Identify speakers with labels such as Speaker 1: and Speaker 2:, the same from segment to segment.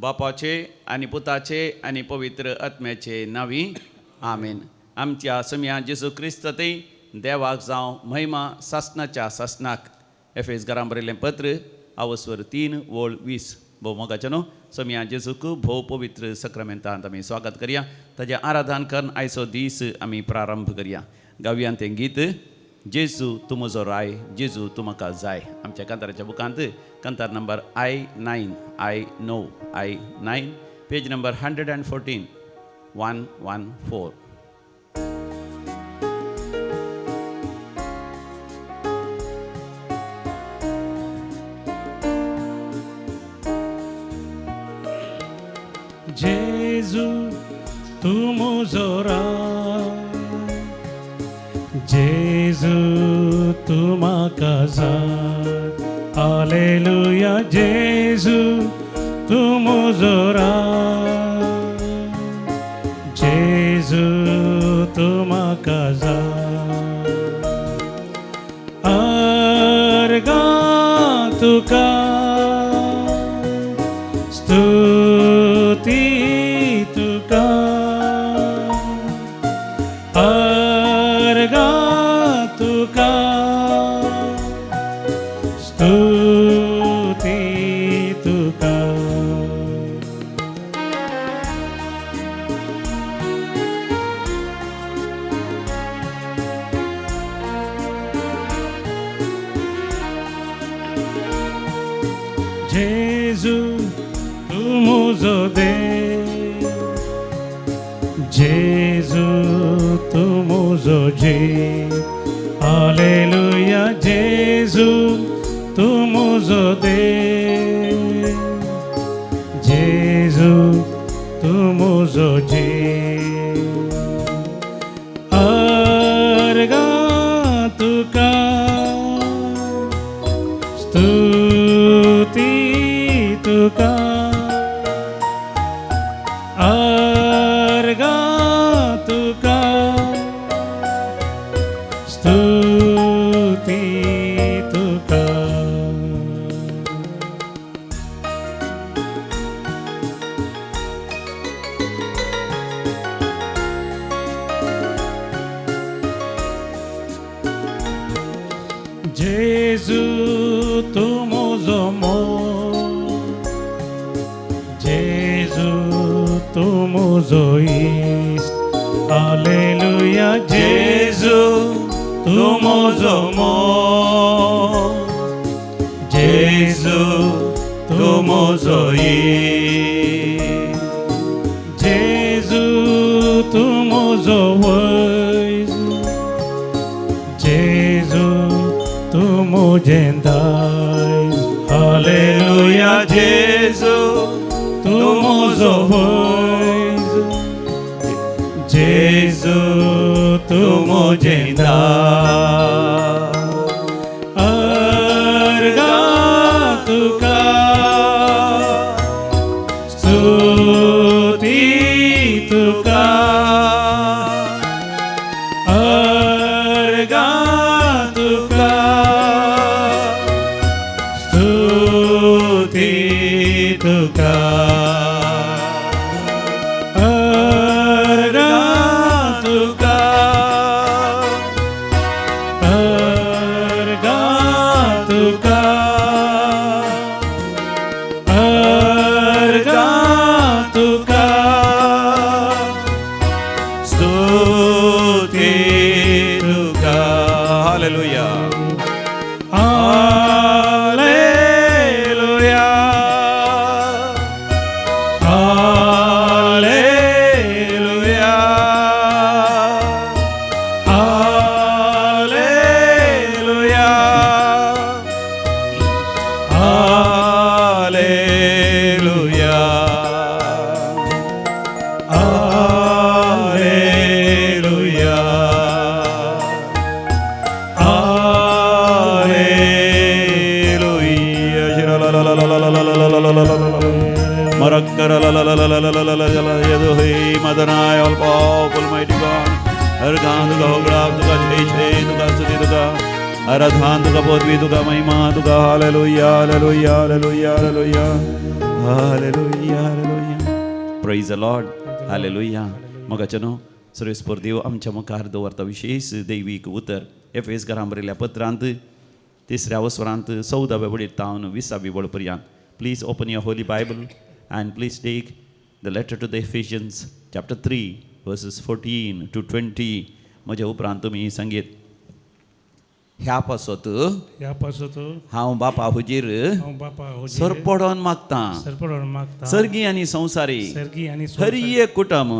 Speaker 1: बापाचे आनी पुताचे आनी पवित्र आत्म्याचे नांवी आमेन. आमच्या सम्या जेजू क्रिस्त थंय देवाक जावं महिमा सासनाच्या सासनाक. एफेस घरां बरयल्लें पत्र आवस्वर 3:20. भोव मोगाचें न्हू सम्या जेजूक भोव पवित्र सक्रामेंतांत आमी स्वागत करया. ताजें आराधन करून आयचो दीस आमी प्रारंभ करया. गावया तें गीत जेजू तूं म्हजो राय, जेजू तूं म्हाका जाय. आमच्या कांताराच्या बुकांत कांतार number I9 I9 I9 page number 114 114.
Speaker 2: जेजू तूं म्हजो राय, जेजू तूं म्हाका जाय. हालेलुया जेजू तूं म्हजो राय, जेजू तूं म्हाका जाय. अर्गां तुका स्तुती तुका, अर्गां तुका स्तुती तुका. जेजू तूं म्हजो देव, जेजू तूं म्हजो जीव. हालेलुया जेजू तूं म्हजो देव, जेजू तूं म्हजो जीव. अर्गां तुका स्तुती तुका, अर्गां तुका स्तुती तुका. जेजू तूं म्हजो मोग, जेजू तूं म्हजो इश्ट. हालेलुया जेजू तूं म्हजो मोग, जेजू तूं म्हजो इश्ट. जेजू तूं म्हजो वैज, जेजू तूं म्हजें दायज. हालेलुया जेजू तूं म्हजो वैज, जेजू तूं म्हजें दायज. अर्गां तुका स्तुती तुका, अर्गां तुका स्तुती तुका, अर्गां तुका, अर्गां तुका, अर्गां तुका
Speaker 1: स्तुती तुका. Hallelujah
Speaker 2: hallelujah hallelujah hallelujah
Speaker 1: hallelujah hallelujah hallelujah. मदनाय all powerful mighty God. अर्घां तुका होगडाप तुका जय जय तुका स्तुती तुका आराधन तुका पदवी तुका महिमा तुका. Hallelujah hallelujah hallelujah hallelujah. Hallelujah, hallelujah. Praise the Lord. Hallelujah. मोगाचे न्हू सर्वेस्पर देव आमच्या मुखार दवरता विशेष दैवीक उतर एफेस घरां बरयल्ल्या पत्रांत तिसऱ्या वसरांत 14व्या वळीर तावन 20व्या वळ पर्यंत. Please open your holy Bible and please take the letter to the Ephesians chapter 3 verses 14 to 20. म्हज्या उपरांत तुमी संगीत ह्या पासत हांव बापा हुजीर सरपडोन मागतां सर्गी आनी संवसारी हर एक कुटुंब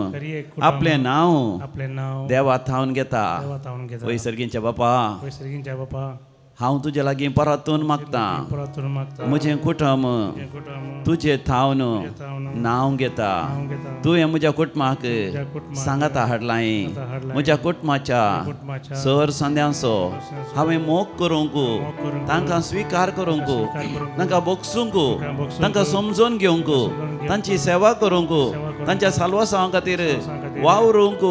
Speaker 1: आपलें नांव देवा थावन घेता. वय सर्गींच्या बापा, हांव तुजे लागीं परतून मागतां म्हजें कुटुंब तुजे थावन नांव घेता. तुवें म्हज्या कुटुंबाक सांगाता हाडलाय. म्हज्या कुटुंबाच्या सर संद्यांचो हांवें मोग करूंक, तांकां स्विकार करूंक, तांकां बगसूंक, तांकां समजून घेवंक, तांची सेवा करूंक, तांच्या साल्वासांव खातीर वावरूंक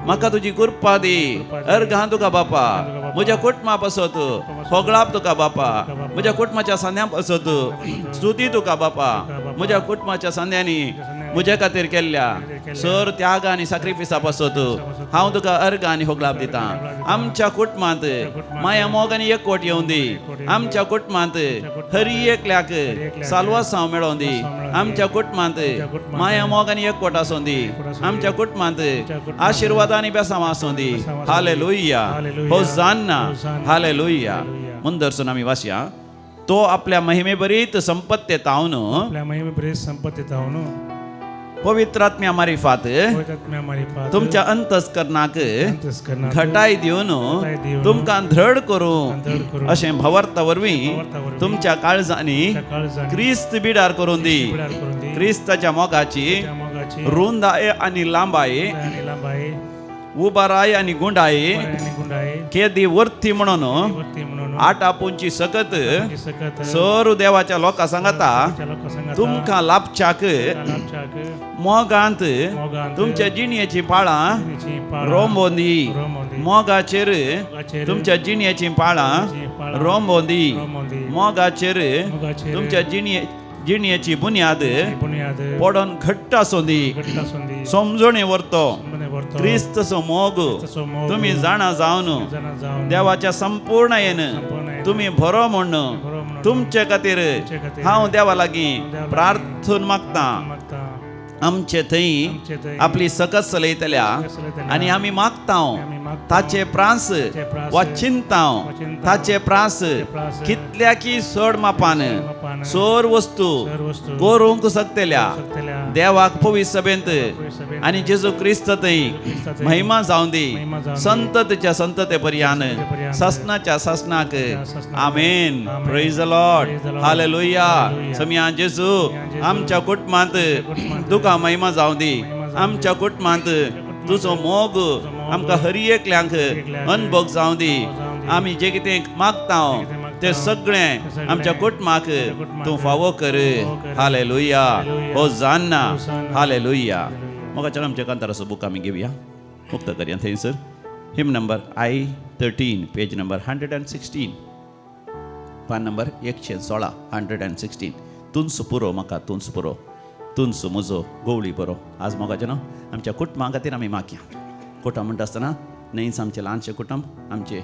Speaker 1: म्हाका तुजी कृपा दी. अर्घां तुका बापा, म्हज्या कुटुंबा पासत होगळाप तुका बापा, म्हज्या कुटुंबाच्या सांद्यां पासत स्तुती तुका बापा. म्हज्या कुटुंबाच्या सांद्यांनी म्हज्या खातीर केल्ल्या सर त्याग आनी साक्रिफिसा पासत हांव तुका अर्घ आनी होगळाप दितां. आमच्या कुटुंबांत माया मोग आनी एकवट येवं दी. आमच्या कुटुंबांत हर एकल्याक साल्वासांव मेळों दी. आमच्या कुटुंबांत माया मोग आनी एकवट आसूं दी. आमच्या कुटुंबांत आशिर्वाद आनी बेसांव आसूं दी. Hallelujah, होजान्ना, hallelujah. मुंदरसून आमी वाचया. तो आपल्या महिमेभरीत संपत्ते तावन पवित्र आत्म्या मारिफात तुमच्या अंतस्करणाक घटाय दिवन तुमकां धड करूं अशें भावार्था वरवीं तुमच्या काळजांनी क्रिस्त बिडार करून दी. क्रिस्ताच्या मोगाची रुंदाय आनी लांबाय, उबाराय आनी गुंडाय केदी वर्थी म्हणून आटापुंची सकत सर देवाच्या लोकां सांगता तुमकां लाभच्याक मोगांत तुमच्या जिणयेची पाळां रोंबोंदी. मोगाचेर तुमच्या जिणयेची पाळां रोंबोंदी. मोगाचेर तुमच्या जिणयेची बुन्याद पडोन घट्ट आसूं दी. समजणे व्हरतो क्रिस्तचो मोग तुमी जाणा जावन देवाच्या संपूर्णयेन तुमी बरो म्हूण तुमचे खातीर हांव देवा लागीं प्रार्थून मागतां. आमचे थंय आपली सकत चलयतल्या आनी आमी मागता ताचे प्रास वा चिंता ताचे प्रास कितल्याकी चड मापान सोर वस्तू करूंक शकतल्या देवाक पवित्र सभेंत आनी जेजू क्रिस्त थंय महिमा जावं दी संततेच्या संतते पर्यान सासनाच्या सासनाक. आमेन. Praise the Lord. Hallelujah. समिया जेजू आमच्या कुटुंबांत तुका महिमा जावं दी. आमच्या कुटुंबांत तुजो मोग आमकां हर एकल्यांक अनभोग जावं दी. आमी जे कितें मागता तें सगळें आमच्या कुटुंबाक तूं फावो कर. हालेलुया. होजान्ना. हालेलुया. मोगाच्या आमच्या कांताराचो बूक आमी घेवया, मुक्त करया थंयसर. Hymn number I-13, page number 116, पान नंबर 116, 116. तुंच पुरो म्हाका, तुंच पुरो, तुंच म्हजो गोवळी बरो. आज मोगाचें न्हू आमच्या कुटुंबा खातीर आमी मागया. कुटुंब म्हणटा आसतना न्हयच आमचें ल्हानशें कुटुंब, आमचें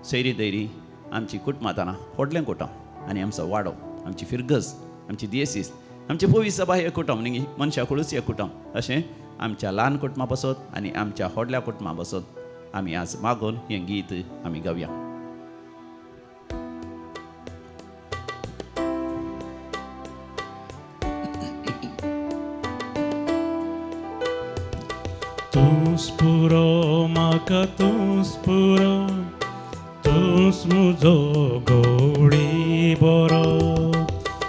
Speaker 1: सैरी दैरी, आमची कुटुंबां व्हडलें कुटुंब आनी आमचो वाडो, आमची फिरगज, आमची दियेसीस, आमची पवी सभा हे कुटुंब न्ही मनशा कुळूच हे कुटुंब. अशें आमच्या ल्हान कुटुंबा पासत आनी आमच्या व्हडल्या कुटुंबा पासत आमी आज मागून हें गीत आमी गावया.
Speaker 2: तूंच पुरो म्हाका, तूंच पुरो, तूंच म्हजो गोडी बरो.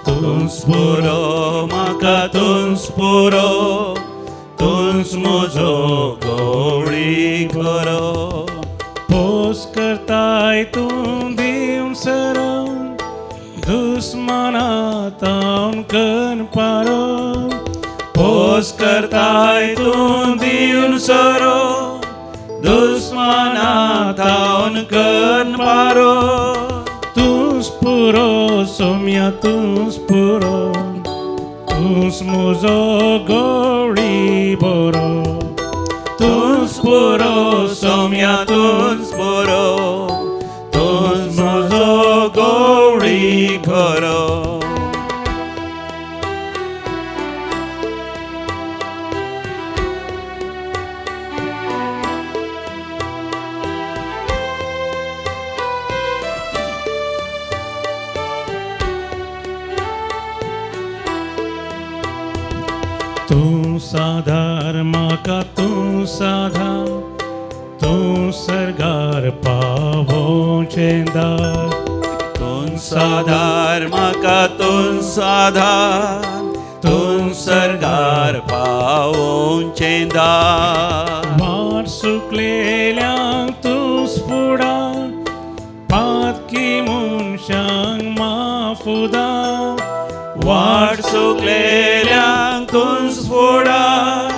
Speaker 2: तूंच पुरो म्हाका, तूंच पुरो, तूंच म्हजो गोडी बरो. पोस करताय तूं दिवन सरो दुस्मना तावन कन पारो. पोस करताय तूं दिवन सरो दुस्मना तावन कन पारो. तूंच पुरो सोम्या, तूंच पुरो, तूंच म्हजो गवळी बरो, तूंच पुरो सोम्या
Speaker 3: तूंच पुरो, तूंच म्हजो गवळी बरो.
Speaker 2: तूं सादार म्हाका, तूं सादार, तूं सर्गार पावोवचें दार.
Speaker 3: तूं सादार म्हाका, तूं सादार, तूं सर्गार पावोवचें दार.
Speaker 2: वाट सुकलेल्यांक तूंच फुडार, पातकी मनशांक माफुदार.
Speaker 3: वाट सुकलेल्यांक तूंच फुडार,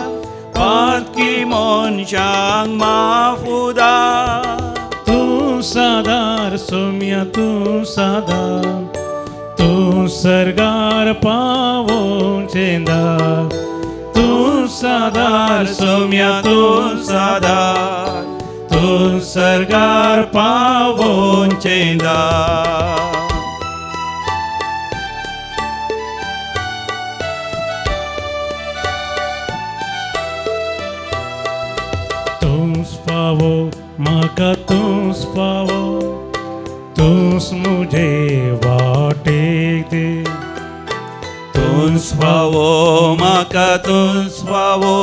Speaker 3: पातकी मनशांक माफुदार.
Speaker 2: तूं सादार सोम्या, तूं सादार, तूं सर्गार पावोवचें दार. तूं सादार सोम्या,
Speaker 3: तूं सादार,
Speaker 2: तूं सर्गार
Speaker 3: पावोवचें दार.
Speaker 2: तूंच फावो म्हाका, तूंच फावो, तूंच म्हजे वाटेक दे.
Speaker 3: तूंच फावो म्हाका, तूंच फावो,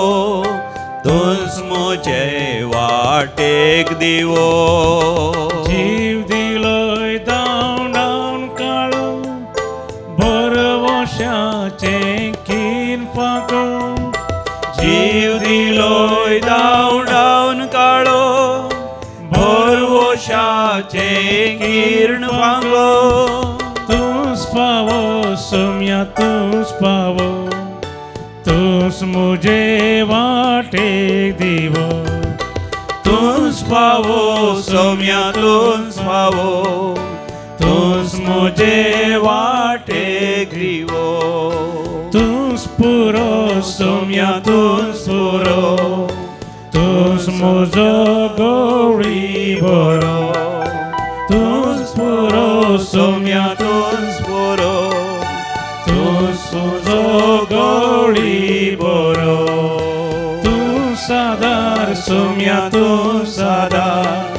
Speaker 3: तूंच म्हजे वाटेक दिवो.
Speaker 2: जीव दिलोय धांवडावन काळो, बरवशाचें कीन फांको.
Speaker 3: जीव दिलोय धांवडावन काळो, भरवशाचें किर्ण फांको.
Speaker 2: तूंच फावो सोम्या, तूंच फावो, तूंच म्हजे वाटेक दिवो.
Speaker 3: तूंच फावो सोम्या, तूंच फावो, तूंच म्हजे वाटेक दिवो.
Speaker 2: तूंच पुरो सोम्या, तूंच पुरो, तूंच म्हजो गवळी बरो. तूंच पुरो सोम्या,
Speaker 3: तूंच पुरो,
Speaker 2: तूंच म्हजो गवळी बरो. तूं सादार सोम्या, तूं सादार,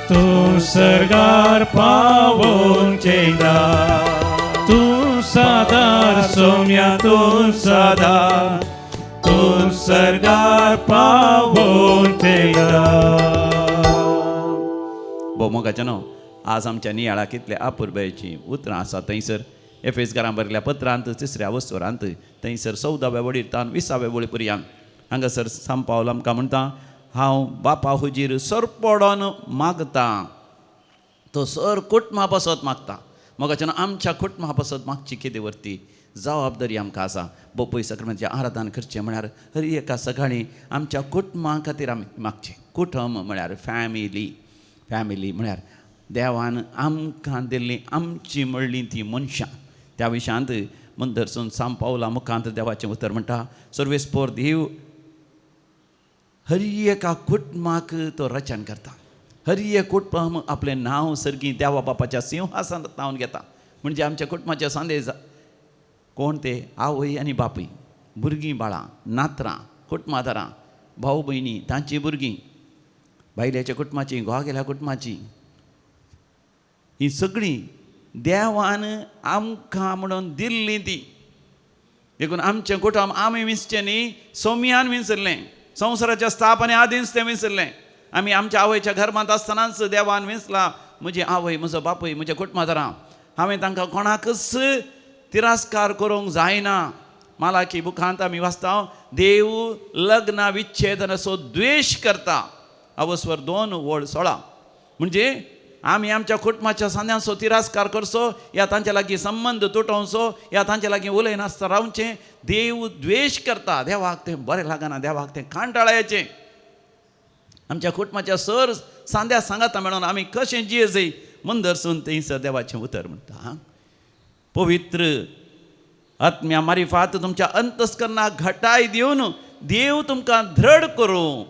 Speaker 2: तूं सर्गार पावोवचें दार. तूं सादार सोम्या, तूं सादार, तूं सर्गार पावोवचें दार.
Speaker 1: भोव मोगाचें न्हू, आज आमच्या नियाळाक कितले अपुरबायेचीं उतरां आसा. थंयसर एफेसकारां बरयल्ल्या पत्रांत तिसऱ्या वस्तुरांत थंयसर 14व्या वळीर तावन 20व्या वळी पर्यंत हांगासर सांत पावल आमकां म्हणटा, हांव बापा हुजीर सरपडोन मागता. तो सर कुटुंबा पासत मागता. मोगाच्यान आमच्या कुटुंबा पासत मागची कितें वरती जबाबदारी आमकां आसा. बोपय सक्रमांचें आराधन करचें म्हळ्यार हर एका सकाळीं आमच्या कुटुंबा खातीर आमी मागचें. कुटुंब म्हळ्यार फॅमिली, फॅमिली म्हळ्यार देवान आमकां दिल्लीं आमची म्हणलीं तीं मनशां. त्या विशयांत मंदरसून सांत पावला मुखांत देवाचें उतर म्हणटा, सर्वेस्पोर देव हर एका कुटुंबाक तो रचन करता. हर एक कुटुंब आपलें नांव सर्गी देवा बापाच्या सिंहासनात लावन घेता. म्हणजे आमच्या कुटुंबाचे सांदेश कोण ते? आवय आनी बापूय, भुरगीं बाळां, नातरां, कुटुंबादारां, भाव भयणी, तांचीं भुरगीं, बायलेच्या कुटुंबाचीं, घोवा गेल्या कुटुंबाचीं, हीं सगळीं देवान आमकां म्हणून दिल्लीं ती. देखून आमचें कुटुंब आमी विंचचें न्ही, सोम्यान विंचलें. संवसाराच्या स्थापने आदींच तें विंचलें. आमी आमच्या आवयच्या घर्मांत आसतनाच देवान विंचला, म्हजी आवय, म्हजो बापूय, म्हज्या कुटुंबादारां. हांवें तांकां कोणाकच तिरस्कार करूंक जायना. मालाकी बुकांत आमी वाचता, देव लग्न विच्छेदनाचो द्वेश करता. अवस्वर 2:16. म्हणजे आमी आमच्या कुटुंबाच्या सांद्यांचो तिरस्कार करचो, या तांच्या लागीं संबंद तुटोवचो, या तांच्या लागीं उलयनासतना रावचें, देव द्वेश करता. देवाक तें बरें लागना, देवाक तें कांटाळायचें. आमच्या कुटुंबाच्या सर सांद्या सांगाता मेळोन आमी कशें जियेजय मंदरसून थंयसर देवाचें उतर म्हणटा, पवित्र आत्म्या मारिफात तुमच्या अंतस्करणाक घटाय दिवन देव तुमकां धड करूं.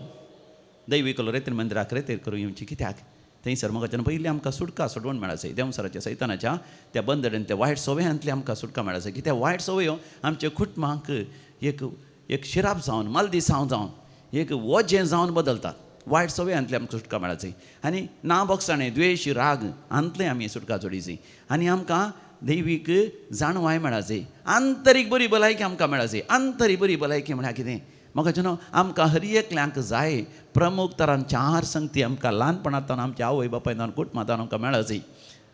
Speaker 1: दैवीक रेतीर मंदिराक रेतीर करूं येवची कित्याक थंयसर मोगाच्यान पयलीं आमकां सुटका सोडवण मेळासय. देंवसराच्या सैतानाच्या त्या बंदडेन त्या वायट संवयांतली आमकां सुटका मेळासय. कित्याक वायट संवयो आमच्या कुटुंबांक एक एक शिराप जावन मालदिसांव जावन एक वजें जावन बदलतात. वायट संवयांतली आमकां सुटका मेळाची आनी ना बोगसाणें द्वेश राग हांतलें आमी सुटका जोडीची आनी आमकां दैवीक जाणवाय मेळाची. आंतरीक बरी भलायकी आमकां मेळाची. आंतरीक बरी भलायकी म्हळ्यार कितें मोगाच्यान आमकां हर एकल्यांक जाय प्रमुख तरान चार संगती आमकां ल्हानपणांतल्यान आमच्या आवय बापायन कुटुंबांतल्यान आमकां मेळाची.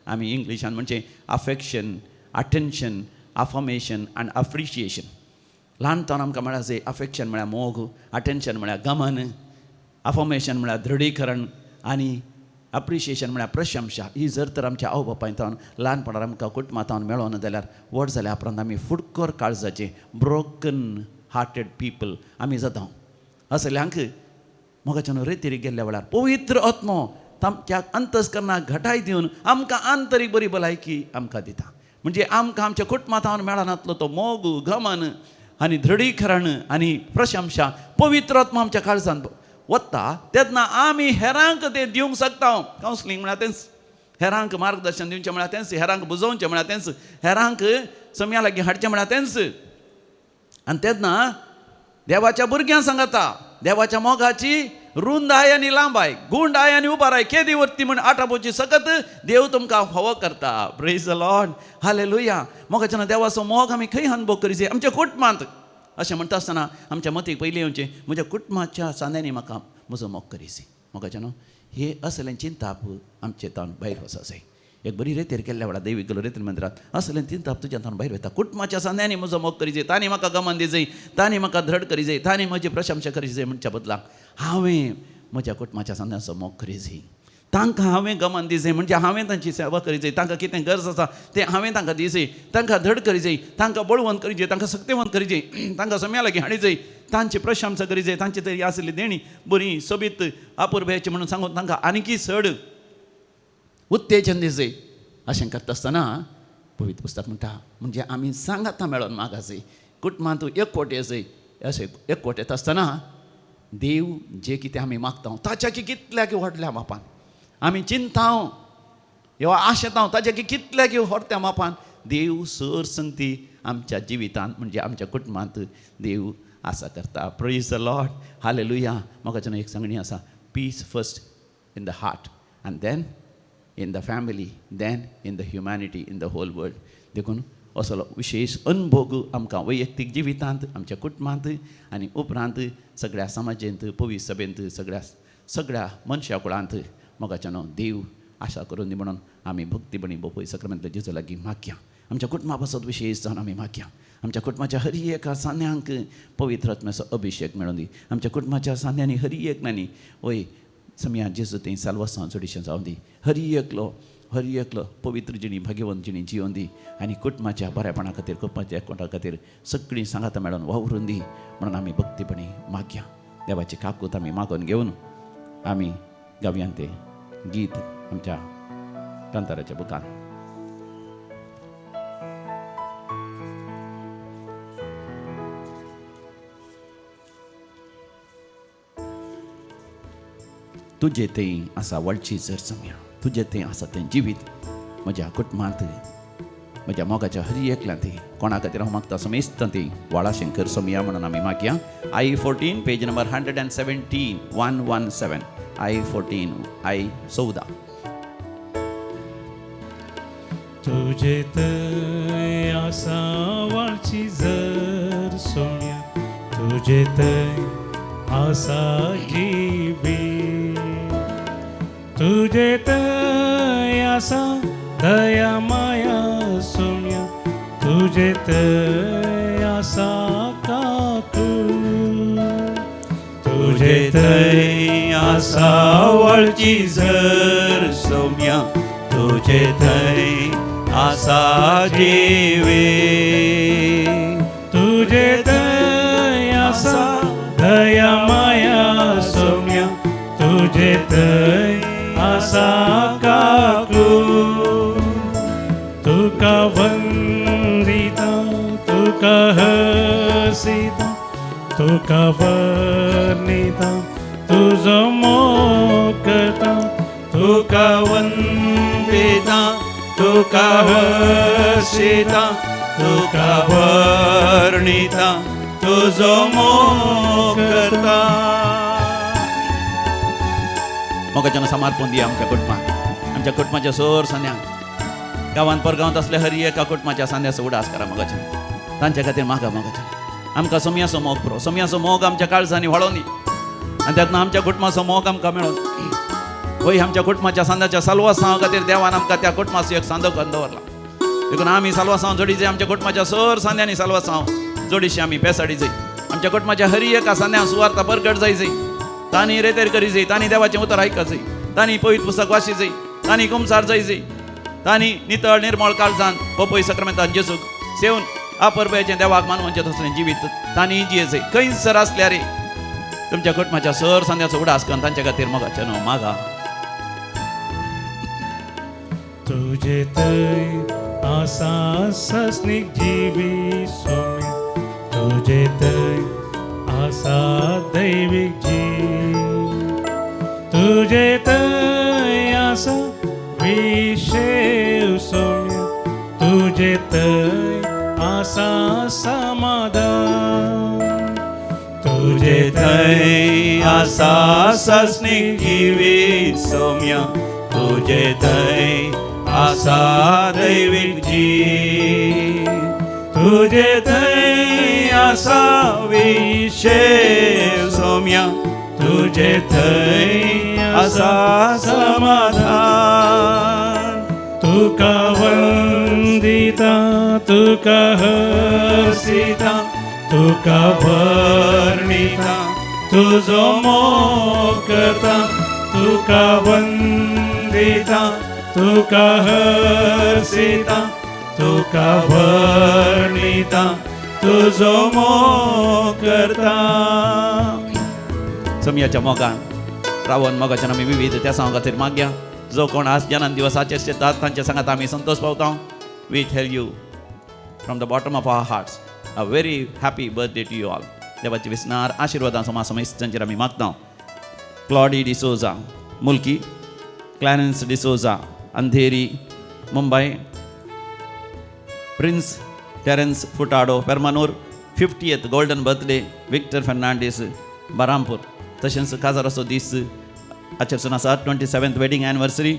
Speaker 1: आमी इंग्लिशान म्हणचें अफेक्शन, अटेन्शन, अफर्मेशन आनी अप्रिशिएशन. ल्हानपणान आमकां मेळाचे अफेक्शन म्हळ्यार मोग, अटेन्शन म्हळ्यार गमन, अफर्मेशन म्हळ्यार दृढीकरण आनी अप्रिशिएशन म्हळ्यार प्रशंसा. ही जर तर आमच्या आवय बापायन ल्हानपणार आमकां कुटुंबांत मेळोना जाल्यार व्हड जाल्या उपरांत आमी फुडकोर काळजाचे ब्रोकन हार्टेड पीपल आमी जाता. असल्यांक मोगाच्यान रेतीर गेल्ल्या वेळार पवित्र आत्मो तामच्या अंतस्करणाक घटाय दिवन आमकां आंतरीक बरी भलायकी आमकां दिता. म्हणजे आमकां आमच्या कुटुंबांत मेळनातलो तो मोग, गमन आनी दृढीकरण आनी प्रशंसा पवित्र आत्मो आमच्या काळजांत वता तेन्ना आमी हेरांक तें दिवंक शकता. कावन्सिलींग म्हळ्यार तेंच, हेरांक मार्गदर्शन दिवचें म्हळ्यार तेंच, हेरांक बुजोवचें म्हळ्यार तेंच, हेरांक सम्या लागीं हाडचें म्हळ्यार तेंच. आनी तेन्ना देवाच्या भुरग्यां सांगता देवाच्या मोगाची रुंदाय आनी लांबाय, गुंडाय आनी उबाराय, केदी वरती म्हण आटापोची सकत देव तुमकां फावो करता. Praise the Lord, hallelujah. मोगाच्या देवाचो मोग आमी खंय अनुभव करीचे? आमच्या कुटुंबांत. अशें म्हणटा आसतना आमच्या मतीक पयलीं येवचें म्हज्या कुटुंबाच्या सांद्यांनी म्हाका म्हजो मोग करीचे. मोगाच्या न्हू हे असलें चिंताप आमचे तावन भायर वचपाक. एक बरी रेतीर केल्ल्या वेळार दैवीक गेलो रेतीर मंदिरांत असलें चिंताप तुज्या तावन भायर वता. कुटुंबाच्या सांद्यांनी म्हजो मोग करीजे, तांणी म्हाका गमन दिजय, तांणी म्हाका धड करीजे, तांणी म्हजी प्रशंसा करीजे म्हणच्या बदलाक हांवें म्हज्या कुटुंबाच्या सांद्यांचो मोग करीजे, तांकां हांवें गमन दिजय, म्हणजे हांवें तांची सेवा करीजे, तांकां कितें गरज आसा तें हांवें तांकां दिजय, तांकां धड करीजे, तांकां बळवंत करीजे, तांकां सक्तेवंत करीजे, तांकां सम्या लागीं हाडीजय, तांची प्रशंसा करीजे, तांची तरी आसली देणी बरी सोबीत अपुरबायेची म्हणून सांगून तांकां आनीकी चड उत्तेजन दिजय. अशें करता आसतना पवित्र पुस्तक म्हणटा म्हणजे आमी सांगाता मेळोन मागासय, कुटुंबांत एकवट येजय. अशें एकवट येता आसतना देव जे कितें आमी मागता ताच्या की कितल्या की व्हडल्या मापान आमी चिंताव ह्यो आशेताव ताच्या की कितल्या की व्हडल्या मापान देव सर संगती आमच्या जिवितांत म्हणजे आमच्या कुटुंबांत देव आसा करता. Praise the Lord, hallelujah. म्हाका एक सांगणी आसा, peace first in the heart and then in the family, then in the humanity, in the whole world. देखून असलो विशेष अनुभोग आमकां वैयक्तीक जिवितांत आमच्या कुटुंबांत आनी उपरांत सगळ्या समाजेंत, पवित्र सभेंत, सगळ्या सगळ्या मनशा कुळांत मोगाच्यानो देव आशा करून दी म्हणून आमी भक्तीपणी बोपय सक्रामेंतल्या जेजू लागीं मागया. आमच्या कुटुंबा पासत विशेष जावन आमी मागया. आमच्या कुटुंबाच्या हरी एका सांद्यांक पवित्र आत्म्याचो अभिशेक मेळून दी. आमच्या कुटुंबाच्या सांद्यांनी हरी एकल्यांनी वय सम्या जेजू थंय साल्वासां चडशें जावं दी. हरी एकलो हरी एकलो पवित्र जिणी भाग्यवंत जिणी जियोन दी आनी कुटुंबाच्या बरेपणा खातीर, कुटुंबाच्या एकवटा खातीर सगळीं सांगातां मेळोन वावरून दी म्हणून आमी भक्तीपणी मागया. देवाची काकूत आमी मागून घेवन आमी गावयान तें गीत आमच्या कांताराच्या बुकान. तुजे थंय आसा वळची जर सम्या, तुजे थंय आसा तें जिवीत म्हज्या कुटुंबांत म्हज्या मोगाच्या हरी एकल्यांत कोणा खातीर हांव मागता समेस्तां ती वाळाशंकर सोमया म्हणून आमी मागया. I 14 page number 117 117 I 14 I 14.
Speaker 2: तुजे थंय आसा वाळची जर सोम्या, तुजे थंय आसा जिवीत, तुजे थंय आसा दया माया सोम्या, तुजे थंय आसा काकू,
Speaker 3: तुजे थंय आसा वळची जर सोम्या, तुजे थंय आसा जिवीत,
Speaker 2: तुजे थंय आसा दया माया सोम्या, तुजे थंय आसा काकू, तुका वंदिता तुका तुका हसिता तुका वर्णिता तुजो मोग करता
Speaker 3: तुका वंदिता तुका हसिता तुका वर्णिता तुजो मोग करता.
Speaker 1: मोगाच्यान समर्पण दिया आमच्या कुटुंबाक, आमच्या कुटुंबाच्या सोर सांद्यांक, गांवांत परगांवांत असले हरी एका कुटुंबाच्या सांद्याचो उडास करा मोगाच्यान, तांच्या खातीर मागा मोगाच्यान. आमकां सोमयाचो मोग पुरो, सोमयाचो मोग आमच्या काळजांनी व्हाळोन दी आनी त्यातून आमच्या कुटुंबाचो मोग आमकां मेळोन. वय आमच्या कुटुंबाच्या सांद्याच्या साल्वासांव खातीर देवान आमकां त्या कुटुंबाचो एक सांदो करून दवरला. देखून आमी साल्वासांव जोडी जाय, आमच्या कुटुंबाच्या सर सांद्यांनी साल्वासांव जोडीशी आमी पेसाडी जाय. आमच्या कुटुंबाच्या हरी एका सांद्यां सुवार्ता परगट जाय जाय, तांणी रेतेर करी जाय, तांणी देवाचें उतर आयकत जाय, तांणी पवित्र पुस्तक वाची जाय, तांणी कुमसार जाय जाय, तांणी नितळ निर्मळ काळजान पपय सक्रमेंतान जेजूक सेवन आपरपयाचें देवाक मानवचें तसलें जिवीत तांणी जिये जाय. खंयसर आसल्यार रे तुमच्या कुटुंबाच्या सर सांद्याचो उडास करून तांच्या खातीर मोगाचें न्हू मागा.
Speaker 2: तुजे थंय आसा सस्नीक जिवी सोम्या, तुजे थंय आसा दैवीक जीव, तुजे थंय आसा विशेव सोम्या, तुजे थंय आसा समाधान,
Speaker 3: तुजे थंय आसा सस्नीक जिवी सोम्या, तुजे थंय आसा दैवीक जीव, तुजे थंय आसा विशेव सोम्या, तुजे थंय आसा समाधान.
Speaker 2: तुका वंदिता तुका हसिता तुका वर्णिता तुजो मोग करता, तुका वंदिता तुका हसिता तुका वर्णिता तुजो मोग करता.
Speaker 1: समयाच्या मोगान रावन मोगाच्यान आमी विविध त्या सांगा खातीर मागया. जो कोण आज जनान दिवसाचे शेतात तांच्या सांगात आमी संतोष पावता. We tell you from the bottom of our hearts a very happy birthday to you all. देवाचे विसनार आशिर्वादां समा समेस्तांचेर आमी मागता. Claudy D'Souza Mulki, Clarence D'Souza Andheri Mumbai, Prince Terence Furtado Permanur, 50th golden birthday Victor Fernandes Berhampur. तशेंच काजाराचो दीस आचरसून आसा. 27th wedding anniversary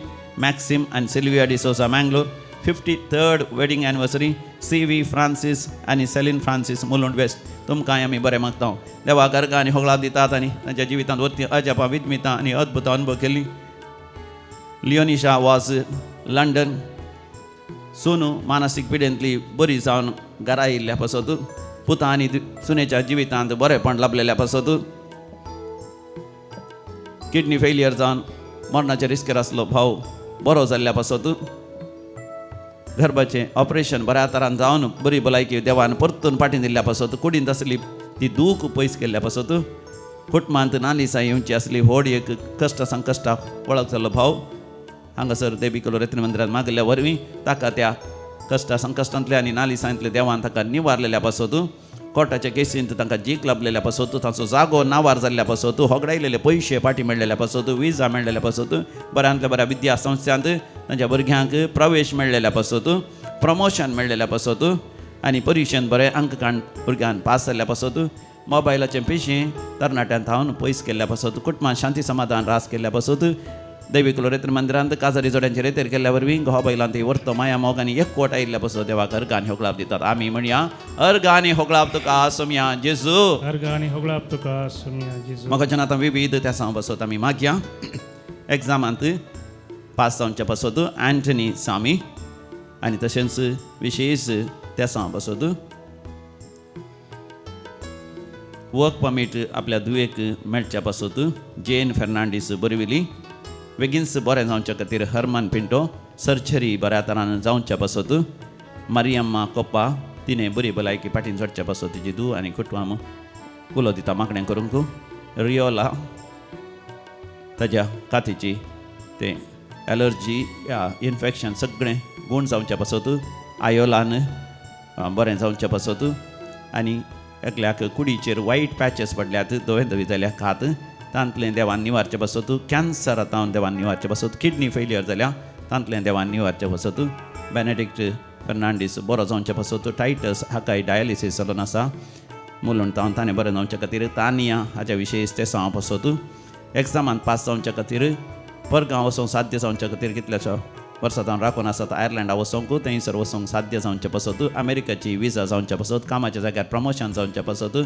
Speaker 1: Maxim आनी Sylvia D'Souza Mangalore, 53rd wedding anniversary C V Francis आनी Celine Francis Mulund waste. तुमकांय आमी बरें मागता. देवा गर्गां आनी होगळाप दितात आनी तांच्या जिवितांत वरती अजापां विज्मितां आनी अद्भुत अनुभव केल्ली. लियोनिशा वाज लंडन सोनू मानसीक पिडेंतली बरी जावन घरा येयल्ल्या पासत, पुता आनी सुनेच्या जिवितांत बरेंपण लाभलेल्या पासत, किडनी फेलियर जावन मरणाचे रिस्केर आसलो भाव बरो जाल्ल्या पासत, गर्भाचें ऑपरेशन बऱ्या तरान जावन बरी भलायकी देवान परतून फाटीं दिल्ल्या पासत, कुडींत आसली ती दूख पयस केल्ल्या पासत, कुटुंबांत नालिसां येवची आसली व्हड एक कश्ट संकश्टाक वळख जाल्लो भाव हांगासर देवी कलोरेत्न मंदिरांत मागिल्ल्या वरवीं ताका त्या कश्टा संकश्टांतल्या आनी नालिसांतल्या देवान ताका निवारलेल्या पासत, कोर्टाच्या केसींत तांकां जीक लाभलेल्या पासत, तांचो जागो नावार जाल्ल्या पासत, होगडायलेले पयशे फाटीं मेळ्ळेल्या पासत, विजा मेळ्ळेल्या पासत, बऱ्यांतल्या बऱ्या विद्या संस्थांत तांच्या भुरग्यांक प्रवेश मेळ्ळेल्या पासत, प्रमोशन मेळ्ळेल्या पासत आनी परिक्षेंत बरें अंक काण भुरग्यान पास जाल्ल्या पासत, मोबायलाचें पिशें तरणाट्यान थावन पयस केल्ल्या पासत, कुटुंबान शांती समाधान रास केल्ल्या पासत, दैवी कुलोरेत्र मंदिरांत काजारी जोड्यांचे रेतेर केल्ल्या वरवीं घोवा बैलांत वर्तो माया मोग आनी एकवट आयिल्ल्या पासत देवाक अर्गां आनी होगळाप दितात. आमी म्हणया अर्गां आनी होगळाप तुका सोमया जेजू,
Speaker 2: अर्गां आनी होगळाप तुका सोमया जेजू.
Speaker 1: मोगाच्यान आतां विविध त्या सांग पासत आमी मागया. एग्जामांत पास जावच्या पासत अँटनी सामी आनी तशेंच विशेश त्या सांग पासत वर्क परमीट आपल्या धुवेक मेळच्या पासत जेन फेर्नांडीस बोरिविली, बेगीनच बरें जावच्या खातीर हरमन पिंटो, सर्जरी बऱ्या तरान जावच्या पासत मारियम्मा कोप्पा तिणें बरी भलायकी फाटीं जोडच्या पासत तिजी धूव आनी कुटुंब उलो दिता मागणें करूंक. रियोला ताज्या कातीची तें एलर्जी या इन्फेक्शन सगळें गूण जावच्या पासत, आयोलान बरें जावच्या पासत, आनी एकल्याक कुडीचेर वायट पॅचेस पडल्यात, धवे धवी जाल्या खात, तांतलें देवान निवारचें पासत. कॅन्सर आतां देवान निवारचें पासत. किडनी फेलियर जाल्या, तांतलें देवान निवारचें पासत. बेनेडिक्ट फेर्नांडीस बरो जावचे पासत. टायटस हाकाय डायलिसीस चलून आसा मुलून तावन, ताणें बरें जावचे खातीर. तानिया हाच्या विशेश तेसांव पासत. एग्जामान पास जावचे खातीर, परगांव वचूंक साध्य जावचे खातीर, कितल्याशा वर्सां तावन राखून आसात आयर्लंडा वचोंक, थंयसर वचूंक साध्य जावचे पासत. अमेरिकाची विजा जावचे पासत, कामाच्या जाग्यार प्रमोशन जावचे पासत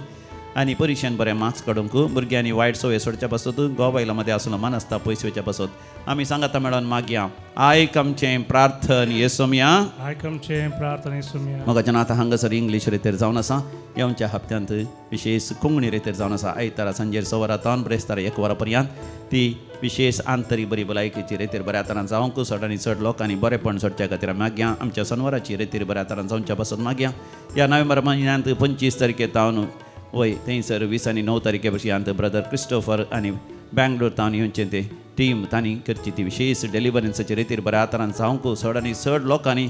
Speaker 1: आनी परिक्षेन बरें मार्क्स काडूंक, भुरग्यांनी वायट संवय सोडच्या पासत, घोव बायलां मदें आसलो मनस्ताप पयस वयच्या पासत आमी सांगाता मेळोन मागया. आयक आमचें प्रार्थन येसोमया.
Speaker 2: आयक आमचें प्रार्थना येसुमया.
Speaker 1: मोगाच्यान आतां हांगासर इंग्लीश रेतेर जावन आसा. येवच्या हप्त्यांत विशेष कोंकणी रेतेर जावन आसा. आयतारा सांजेर 6 वरां तावन ब्रेस्तारा 1 वरां पर्यंत ती विशेष आंतरीक बरी भलायकेची रेतेर बऱ्या तरान जावंक, चड आनी चड लोकांनी बरेपण सोडच्या खातीर मागया. आमच्या सनवाराची रेतीर बऱ्या तरान जावच्या पासत मागया. ह्या नोव्हेंबर म्हयन्यांत 25 तारखे तावन वय थंयसर 20 आनी 9 तारखे पर्यंत ब्रदर क्रिस्टोफर आनी बँगलोर तावन येवचें ते टीम तांणी करची ती विशेष डेलिवरन्साची रेतीर बऱ्या तरान जावंक, चड आनी चड लोकांनी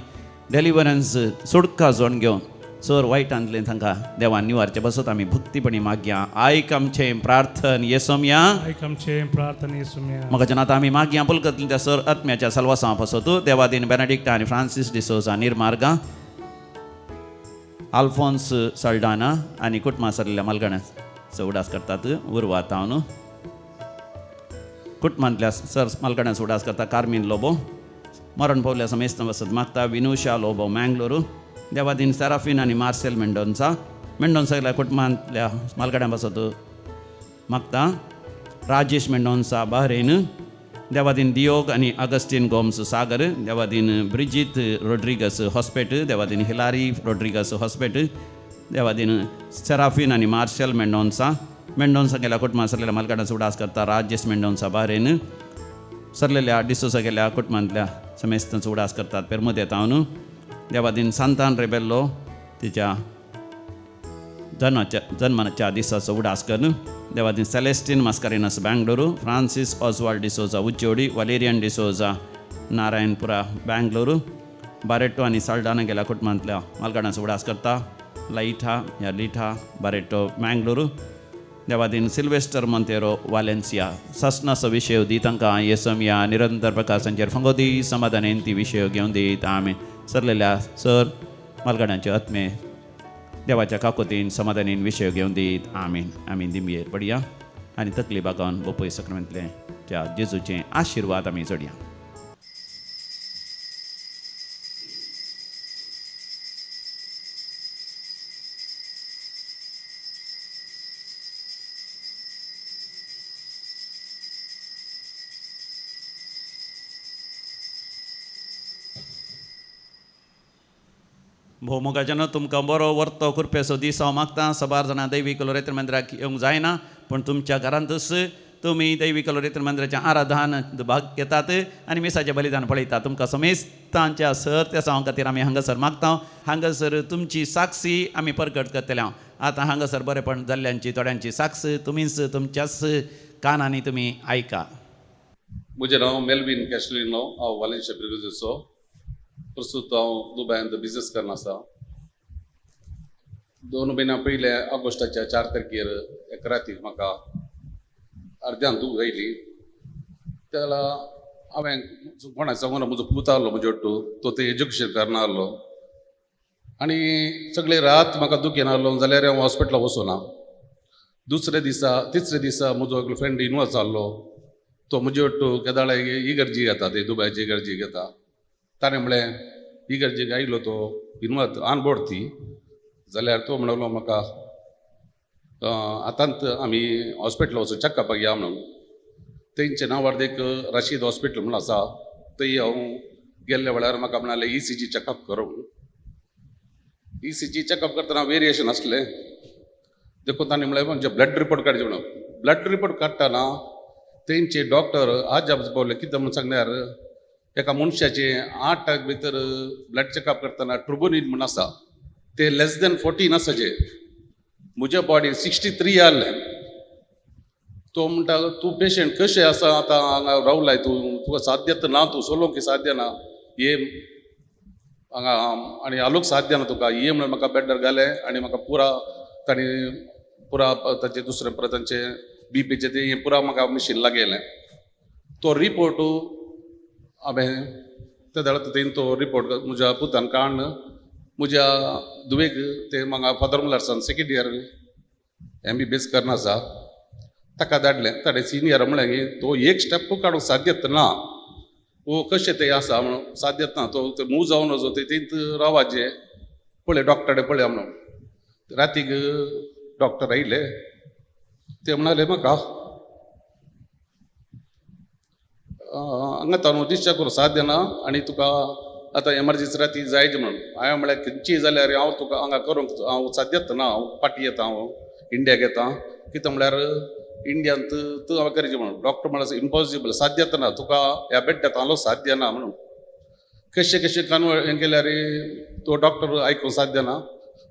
Speaker 1: डेलिवरन्स सुटका जोड घेवन चड वायटांतलें तांकां देवान निवारचें पासत आमी भक्तीपणी मागया. आयक आमचें प्रार्थन येसोमया.
Speaker 2: आयक आमचें प्रार्थना येसुमया.
Speaker 1: मोगाच्यान आतां आमी मागया पुलकतल्या त्या सर आत्म्याच्या सलवासां पासत. देवादीन बेनेडिक्टा आनी फ्रांसीस डिसोजा, निर्मार्गा आल्फोन्स सल्डाना आनी कुटुंबा सरलेल्या मालगण्याचो उडास करतात. उर्वा तावन कुटुंबांतल्या सर मालगण्याचो उडास करता. कार्मीन लोबो मरण पावल्या समेस्त वसत मागता. विनुशा लोबो मँगलोरू. देवादीन सेराफीन आनी मार्सेल मेंडोन्सा, मेंडोन्सा कुटुंबांतल्या मालगड्यां पासत मागता. राजेश मेंडोन्सा बहरेन. देवादीन दियोग आनी अगस्टीन गोम्स सागर. Devadin Bridget Rodrigues Hospet. Devadin Hilari Rodrigues Hospet. Devadin Serafin आनी मार्शल मेंडोन्सा, मेंडोन्सा गेल्या कुटुंबां सरलेल्या मालगाडांचो उडास करता. राजेश मेंडोन्सा बहरेन सरलेल्या डिसोसा गेल्या कुटुंबांतल्या समेस्तांचो उडास करतात. पेरमोद तावन देवादीन सांतान रेबेल्लो तिच्या जन्माच्या दिसाचो उडास करून. देवादीन सेलेस्टीन मास्कारिनस बँगलोरू, फ्रांसीस ऑजवाल्ड डिसोजा उच्चोडी, वलेरियन डिसोजा नारायणपुरा बँगलोरू. बारेटो आनी साल्डाना गेल्या कुटुंबांतल्या मालगाडांचो उडास करता. लाइठा या लिठा बारेटो मँगलोरू. देवादीन सिल्वेस्टर मोंतेरो वालेन्सिया. सासनाचो विशय दी तांकां येसमया. निरंतर प्रकाशांचेर फंगो दी, समाधानेन ती विशय घेवन दीत. आमी सरलेल्या सर मालगाड्यांचे आत्मे देवाच्या काकोतीन समाधानीन विशय घेवन दीत. आमीन. आमी दिमयेर पडया आनी तकली बागोवन बोपय सक्रामेंतले त्या जेजूचे आशिर्वाद आमी जोडया. भोवमोगाच्यान तुमकां बरो वर्तो कृपेचो दीस हांव मागता. सबार जाणां दैवीक लोरेत्र मंदिराक येवंक जायना, पूण तुमच्या घरांतूच तुमी दैवीक लोरेत्र मंदिराचें आराधन भाग घेतात आनी मिसाचें बलिदान पळयतात. तुमकां समेस्तांच्या सर त्या सांग खातीर आमी हांगासर मागता. हांगासर तुमची साक्षी आमी परगट करतले. हांव आतां हांगासर बरेपण जाल्ल्यांची थोड्यांची साक्ष तुमीच तुमच्याच कानांनी तुमी आयका.
Speaker 4: म्हजें नांव मेलवीन कॅशलिनो, हांव वालेन्शिया ब्रिगेजचो. प्रस्तूत हांव दुबायांत बिजनेस करना आसा. 2 म्हयन्या पयले ऑगस्टाच्या 4 तारखेर एक राती म्हाका अर्द्यान दूख आयली. त्या हांवें कोणाक सांगूना, म्हजो पूत आहलो म्हजे ಒಟ್ಟು, तो थंय एज्युकेशन करना आहलो आनी सगळे रात म्हाका दूख येना आहलो जाल्यार हांव हॉस्पिटलाक वचूना. दुसऱ्या दिसा तिसऱ्या दिसा म्हजो एकलो फ्रेंड इनवॉल्व जाल्लो, तो म्हजे ಒಟ್ಟು केदाळ इगर्जी घेता, ते दुबायची इगर्जी घेता. ताणें म्हणलें इगर्जेक आयलो तो इनवॉल्व ऑन बोर्ड ती जाल्यार तो म्हणलो म्हाका आतांत आमी हॉस्पिटलाक वचून चॅकअपाक या म्हणून. तेंचे नांवार एक राशीद हॉस्पिटल म्हणून आसा, थंय हांव गेल्ल्या वेळार म्हाका म्हणाले ECG checkup करूं. ECG checkup करतना वेरिएशन आसलें देखून तांणी म्हणलें म्हणजे ब्लड रिपोर्ट काडचे म्हणून. ब्लड रिपोर्ट काडटना तेंचे डॉक्टर आजाप पावले. कितें म्हणून सांगल्यार एका मनशाचे 8 भितर ब्लड चॅकअप करतना ट्रुबोनीन म्हूण आसा, ते लेस देन 14 आसाचे. म्हज्या बॉडी 63 आहलें. तो म्हणटा तूं पेशंट कशें आसा आतां हांगा रावलाय तूं, तुका साध्य ना, तूं चलोवंक साध्य ना. हे हांगा आनी हालूंक साध्य ना तुका, ये म्हणून म्हाका बेड्डार घालें आनी म्हाका पुरा तांणी पुरा तांचे दुसरें परत तांचे बीपीचें तें हें पुरा म्हाका मशीन लागयलें. तो रिपोर्ट हांवें ते वेळार तेणी तो रिपोर्ट म्हज्या पुतान काडून म्हज्या धुवेक, तें म्हाका फादर मुलार्सान सेकेंड इयर MBBS करना आसा, ताका धाडलें. ताणें सिनियर म्हणलें की तो एक स्टेप काडूंक साध्यत ना, वो कशें तें आसा म्हणून साध्यत ना, तो ते मूव जावन वचो ते थंयच रावाचें, पळय डॉक्टरे पळया म्हणून. रातीक डॉक्टर आयले, ते म्हणाले म्हाका हांगा ताणू डिस्चार्ज करूंक साध्य ना आनी तुका आतां एमर्जन्सी राती जायच म्हणून. हांवें म्हळ्यार खंयची जाल्यार हांव तुका हांगा करूंक हांव साध्यत ना, हांव फाटीं येता, हांव इंडियाक येता, कितें म्हळ्यार इंडियांत तूं हांवें करचें म्हणून. डॉक्टर म्हळ्यार इम्पॉसिबल, साध्यत ना तुका, ह्या बेड्ड्यात हालो साध्य ना म्हणून. कशें कशें कन्वर्ट हें केल्यार तो डॉक्टर आयकूंक साध्य ना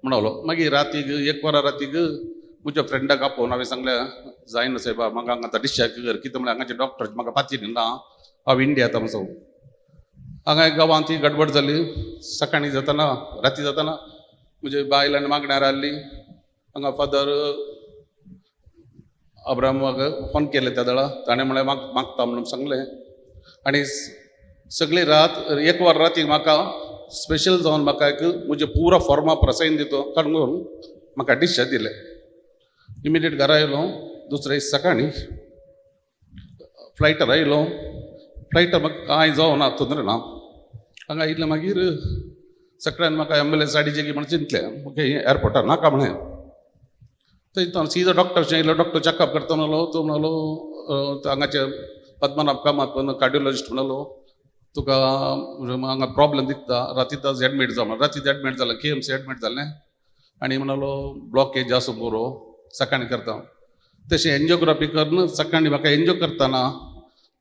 Speaker 4: म्हणलो. मागीर रातीक 1 वरां रातीक म्हज्या फ्रेंडाक आपोवन हांवें सांगलें जायना सायबा, म्हाका हांगा आतां डिस्चार्ज कर, कितें म्हळ्यार हांगाचे डॉक्टर म्हाका पाती ना, हांव इंडिया येता म्हणून. हांगा गांवांत ती गडबड जाली. सकाळीं जाताना राती जाताना म्हजे बायल आनी मागण्यार आहली. हांगा फादर अब्राहमाक फोन केलें त्या वेळार, ताणें म्हळें मागता म्हणून सांगलें. आनी सगळी रात 1 वर राती म्हाका स्पेशल जावन म्हाका एक म्हजें पुरा फॉर्मा प्रसाइन दितो काडून म्हाका डिस्चार्ज दिलें. इमिडिएट घरा आयलो. दुसरे दीस सकाळीं फ्लायटार आयलो. फ्लायटार म्हाका कांय जावना, तोंदरे ना. हांगा आयिल्लें मागीर सगळ्यान म्हाका एम्बुलन्स हाडची म्हणून चिंतलें, ओके एअरपोर्टार नाका म्हणें. थंय हांव सीधा डॉक्टर येयलो, डॉक्टर चॅकअप करता म्हणलो, तो म्हणलो हांगाचे पद्मनाभ कामत कार्डियोलॉजिस्ट म्हणलो तुका हांगा प्रॉब्लम दिसता, रातींत एडमीट जा म्हणून. रातींत एडमीट जालें, KMC admit जालें आनी म्हणलो ब्लॉकेज आसूं बरो, सकाळीं करता. तशें एन्जियोग्राफी करून सकाळीं म्हाका एन्जॉय करतना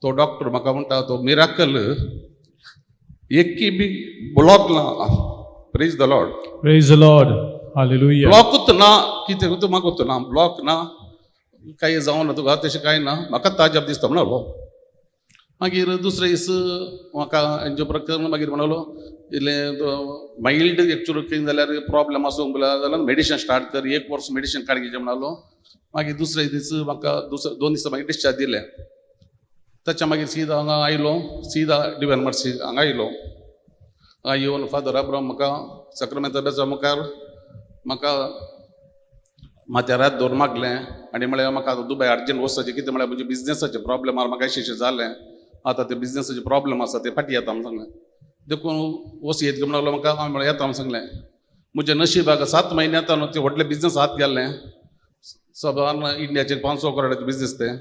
Speaker 4: तो डॉक्टर म्हाका म्हणटा तो मिराकल एकी बी ब्लॉक ना. Praise the Lord.
Speaker 5: Praise the Lord. Hallelujah.
Speaker 4: ब्लॉकूच ना, कितें म्हाका ना ब्लॉक ना, कांय जावना तुका, तशें कांय ना, म्हाका ताजब दिसता म्हणलो. मागीर दुसरे दीस म्हाका एन्जियोग्राफी करून मागीर म्हणलो इल्लें मायल्ड एक्चुअल कितें जाल्यार प्रॉब्लम आसूंक जाल्यार मेडिशन स्टार्ट कर, 1 वर्स मेडिशन काडचें म्हणलो. मागीर दुसरे दीस म्हाका दुसरे 2 दिसां मागीर डिस्चार्ज दिलें. ताच्या मागीर सीधा हांगा आयलो, सीधा डिवायन मर्सी हांगा आयलो. हांगा येवन फादर अब्राहम म्हाका सक्रामेंता बेजा मुखार म्हाका माथ्यार हात दवरून मागलें आनी म्हळें म्हाका आतां दुबय अर्जंट वचपाचें, कितें म्हळ्यार म्हजे बिजनेसाचें प्रॉब्लम आहा, म्हाका अशें अशें जालें, आतां ते बिजनेसाचे प्रॉब्लम आसा ते फाटीं येता म्हणून सांगलें. देखून वच येत म्हणलो म्हाका, हांवें म्हळें येता म्हणून सांगलें. म्हज्या नशिबाक 7 म्हयन्यांत हांवें ते व्हडले बिजनेस हात घाल्लें, सबान इंडियाचेर 500 करोडाचे बिजनेस ते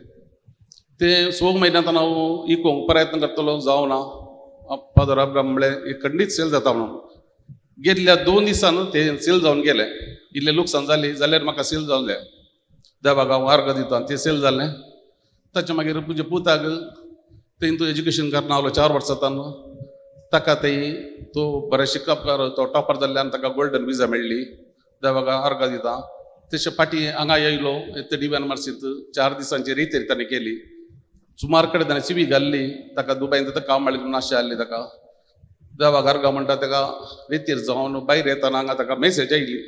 Speaker 4: ते 6 म्हयन्यांत हांव इकोंक प्रयत्न करतलो जावना. फादर अब्राहम म्हळें एक खंडीत सेल जाता म्हणून. गेल्ल्या 2 दिसान ते सेल जावन गेले. इल्लें लुकसाण जाली जाल्यार म्हाका सेल जालें, देवाक हांव अर्घ दिता, तें सेल जालें. ताच्या मागीर म्हज्या पुताक तें तूं एज्युकेशन करना आहलो 4 वर्सां तान, ताका थंय तो बरें शिकप कर, तो टॉपर जाल्ल्यान ताका गोल्डन विजा मेळ्ळी, देवाक हांव अर्घ दिता. तशें फाटीं हांगा येयलो ते डिवायन मर्सींत 4 दिसांची रितेर ताणें केली, सुमार कडेन ताणें सिवी घाल्ली, ताका दुबायन ताका काम मेळ्ळें म्हणून आशा आहली ताका. देवाक अर्घ म्हणटा ताका रितीर जावन भायर येतना हांगा ताका मेसेज आयली,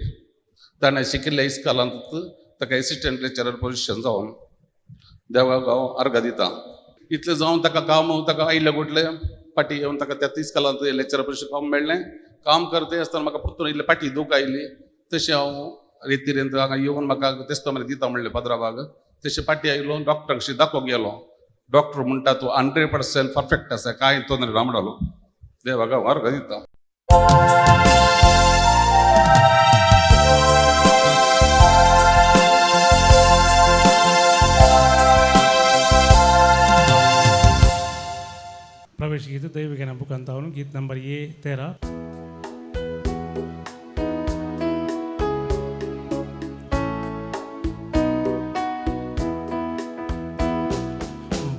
Speaker 4: ताणें शिकिल्ल्या इस्कॉलांत ताका एसिस्टंट लेक्चरर पोजिशन जावन देवाक हांव अर्घ दिता. इतलें जावन ताका काम ताका आयलें कुटलें फाटीं येवन ताका त्या इस्कॉलांत लेक्चरर पोजिशन काम मेळ्ळें. काम करता आसतना म्हाका परतून इल्लें फाटीं दूख आयली, तशें हांव रितीरेंत हांगा येवन म्हाका तेस्तो म्हळ्यार दिता म्हणलें पाद्राबाग. तशें फाटीं आयलो, डॉक्टराक दाखोवंक गेलो, डॉक्टर म्हणटा तूं 100% परफेक्ट आसा, कांय तोंदरे ना म्हणलो. देवाक हांव अर्घ दिता.
Speaker 2: प्रवेश गीत दैवज्ञान बुकांतावून गीत नंबर ये 13.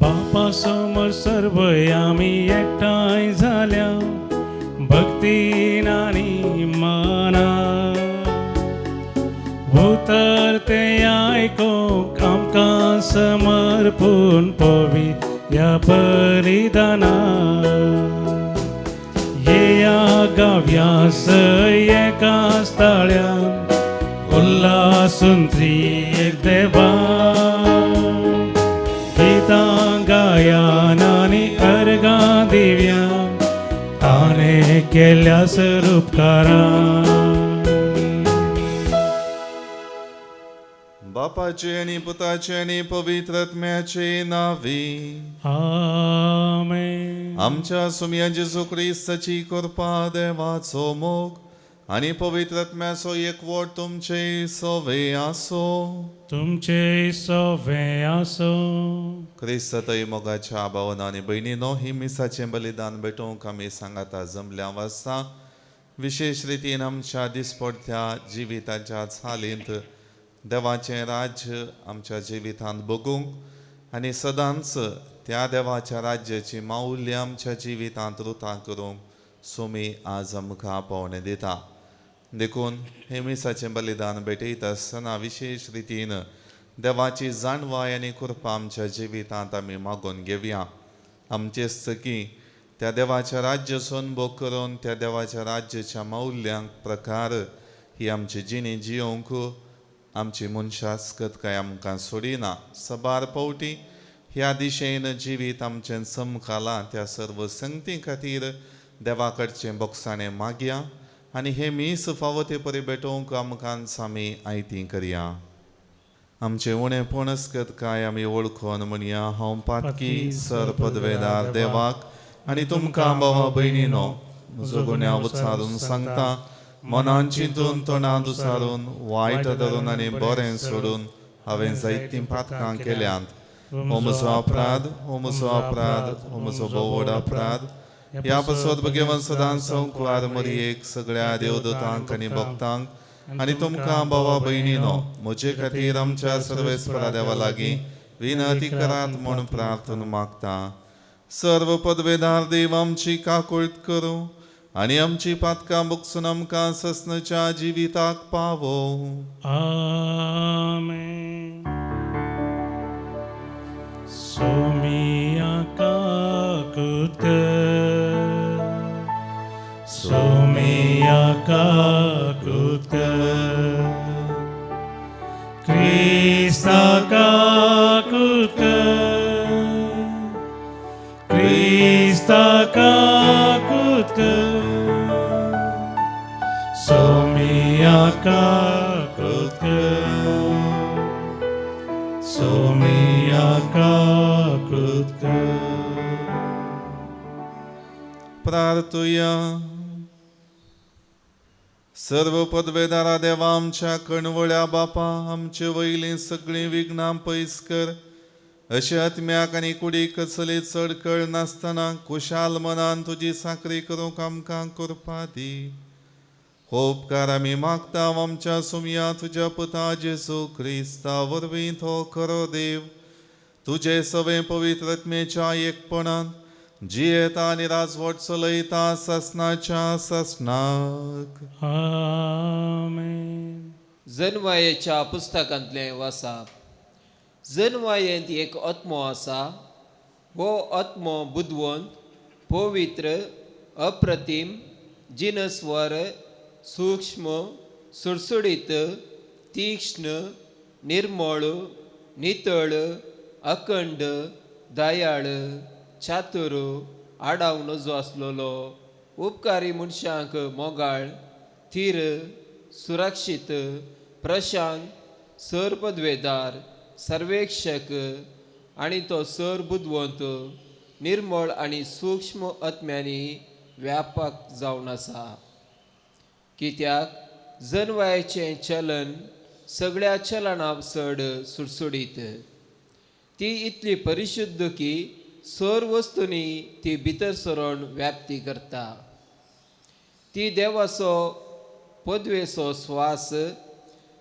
Speaker 2: बापा समोर सर्व आमी एकठांय जाल्या भक्तीन आनी माना, उतर ते आयकूंक आमकां समर्पून पवी या बलिदाना. येया गाव्यास एका स्थळ्यान उल्हासून एक देवा गीतां गायान आनी अर्गां दिव्या ताणें केल्या उपकारां.
Speaker 6: बापाचे आनी पुताचे आनी पवित्र आत्म्याचे नावे.
Speaker 2: आमेन.
Speaker 6: आमच्या सुमया जेजू क्रिस्ताची कृपा, देवाचो मोग आनी पवित्र आत्म्याचो एकवट तुमचे सवे आसो.
Speaker 2: तुमचे सवे आसो.
Speaker 6: क्रिस्तय मोगाच्या भावना आनी भयणीनो, ही मिसाचें बलिदान भेटोवंक आमी सांगाता जमल्या वासता विशेश रितीन आमच्या दिसपडत्या जिविताच्या चालींत देवाचें राज्य आमच्या जिवितांत बगूंक आनी सदांच त्या देवाच्या राज्याची माउल्य आमच्या जिवितांत रुतां करूंक सुमी आज आमकां आपोवणें दिता. देखून हे मिसाचें बलिदान भेटयता आसतना विशेश रितीन देवाची जाणवाय आनी कृपा आमच्या जिवितांत आमी मागून घेवया. आमचे सखी त्या देवाच्या राज्याचो अनुभव करून त्या देवाच्या राज्याच्या मौल्यांक प्रकार ही आमची जिणी जियोवंक आमची मनशास्कत काय आमकां सोडिना. सबार पावटी ह्या दिशेन जिवीत आमचें समकालां. त्या सर्व संगती खातीर देवा कडचें बोगसाणें मागया आनी हे मीस फावो ते परी भेटोवंक आमकां आमी आयती करया. आमचें उणेपण अस्कत काय आमी वळखून म्हणया, हांव पातकी सर पदवेदार देवाक आनी तुमकां भावा भयणीनो म्हजो गुन्यांव उचारून सांगता. मनान चिंतून, तोंडान उचारून, वायट धरून आनी बरें सोडून हांवें जायतीं पातकां केल्यांत. हो म्हजो अपराध, हो म्हजो अपराध, हो म्हजो भोव व्हड अपराध. ह्या पासत भगेवन सदां संकुवार मरियेक, सगळ्या देवदूतांक आनी भक्तांक आनी तुमकां भावा भयणीनो म्हजे खातीर आमच्या सर्वेस्परा देवा लागीं विनंती करात म्हूण प्रार्थना मागता. सर्व पदवेदार देव आमची काकुळट करूं आनी आमची पातकां बुकसून आमकां ससनच्या जिविताक पावो.
Speaker 2: आमेन. सोमिया काकुत कर, सोमिया काकुत कर, क्रिस्ता काकुत कर, क्रिस्ता काकुत कर, सोमिया काकुत कर, सोमिया काकुत कर.
Speaker 6: प्रार्थुया. सर्व पदवेदारा देवा, आमच्या कणवळ्या बापा, आमचे वयलीं सगळीं विघ्नां पयस कर. अशें आत्म्याक आनी कुडीक कसली चड कळ नासतना कुशाल मनान तुजी साकरी करूंक आमकां कृपा दी. हो उपकार आमी मागता आमच्या सुमया तुज्या पुता जेजू क्रिस्ता वरवीं, तो खरो देव, तुजे सवे पवित्र आत्मेच्या एकपणान जियेता आनी राजवट चलयता ससनाच्या ससनाक.
Speaker 2: आमेन.
Speaker 7: जनवायेच्या पुस्तकांतलें वासाप. जनवायेंत एक आत्मो आसा. हो आत्मो बुदवंत, पवित्र, अप्रतीम, जिनस्वर, सूक्ष्म, सुडसुडीत, तीक्ष्ण, निर्मळ, नितळ, अखंड, दयाळ, चातुर, आडाव नजो आसलेलो, उपकारी, मनशांक मोगाळ, थीर, सुरक्षीत, प्रशांत, सर पदवेदार, सर्वेक्षक आनी तो सर बुदवंत, निर्मळ आनी सूक्ष्म आत्म्यांनी व्यापक जावन आसा. कित्याक जनवायाचें चलन सगळ्या चलना चड सुडसुडीत. ती इतली परिशुद्ध की सर वस्तूंनी ती भितर सरून व्याप्ती करता. ती देवाचो पदवेचो स्वास,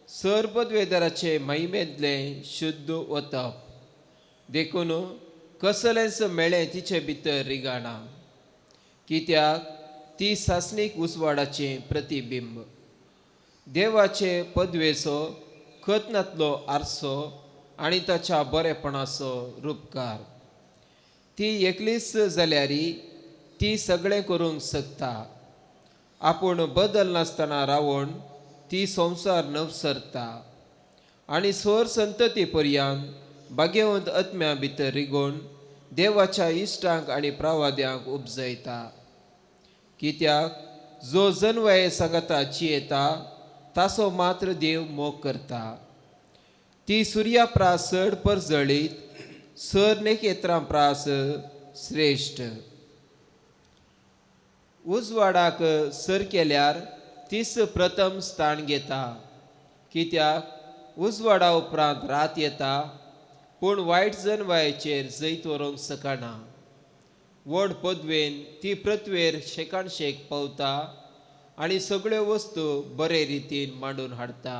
Speaker 7: सर पदवेदाराचे महिमेंतलें शुद्ध वतप. देखून कसलेंच मेळें तिचे भितर रिगाणा, कित्याक ती सासणीक उजवाडाचें प्रतिबिंब, देवाचे पदवेचो खतनातलो आरसो आनी ताच्या बरेपणाचो रुपकार. ती एकलीच जाल्यार ती सगळें करूंक शकता. आपूण बदल नासतना रावून ती संवसार नवसरता आनी स्वर संतती पर्यान भाग्यवंत आत्म्या भितर रिगोवन देवाच्या इश्टांक आनी प्रवाद्यांक उपजयता. कित्याक जो जनवाये सांगाता जियेता तासो मात्र देव मोग करता. ती सुर्या प्रास चड परजळीत सर नेकेत्रां प्रास श्रेश्ठ. उजवाडाक सर केल्यार तीच प्रथम स्थान घेता. कित्याक उजवाडा उपरांत रात येता, पूण वायट जनवायेचेर जैत व्हरूंक शकना. व्हड पदवेन ती पृथ्वेर शेकान शेक पावता आनी सगळ्यो वस्तू बरे रितीन मांडून हाडटा.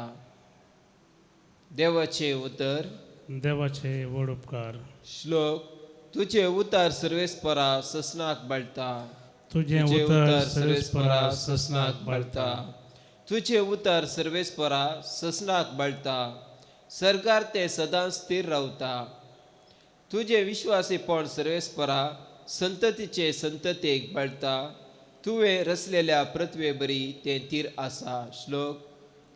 Speaker 7: देवाचें उतर.
Speaker 2: देवाचे व्हड उपकार.
Speaker 7: श्लोक. तुजें उतर सर्वेस्परा ससनाक बाळटा.
Speaker 2: तुजें उतर सर्वेस्परा ससनाक बाळटा.
Speaker 7: तुजें उतर सर्वेस्परा ससनाक बाळटा. सरकार तें सदांच स्थिर रावता. तुजें विश्वासीपण सर्वेस्परा संततीचे संततेक बाळटा. तुवें रचलेल्या पृथ्वे बरी तें तीर आसा. श्लोक.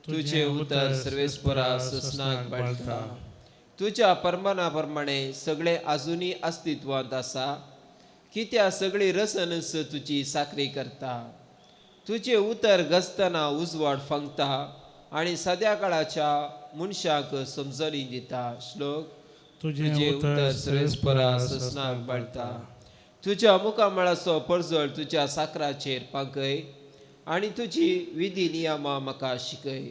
Speaker 7: तुजें उतर सर्वेस्परा ससनाक बाळटा. तुज्या परमाना प्रमाणे सगळें आजुनी अस्तित्वांत आसा. कित्या सगळी रसनस तुजी साकरी करता. तुजें उतर गजतना उजवाड फांगता आनी सद्या काळाच्या मनशाक समजणी दिता. श्लोक.
Speaker 2: तुजें उतर सर्वेस्परा ससनाक बाळटा.
Speaker 7: तुज्या मुखामळाचो परजळ तुज्या साकराचेर पांकय आनी तुजी विधी नियमां म्हाका शिकय.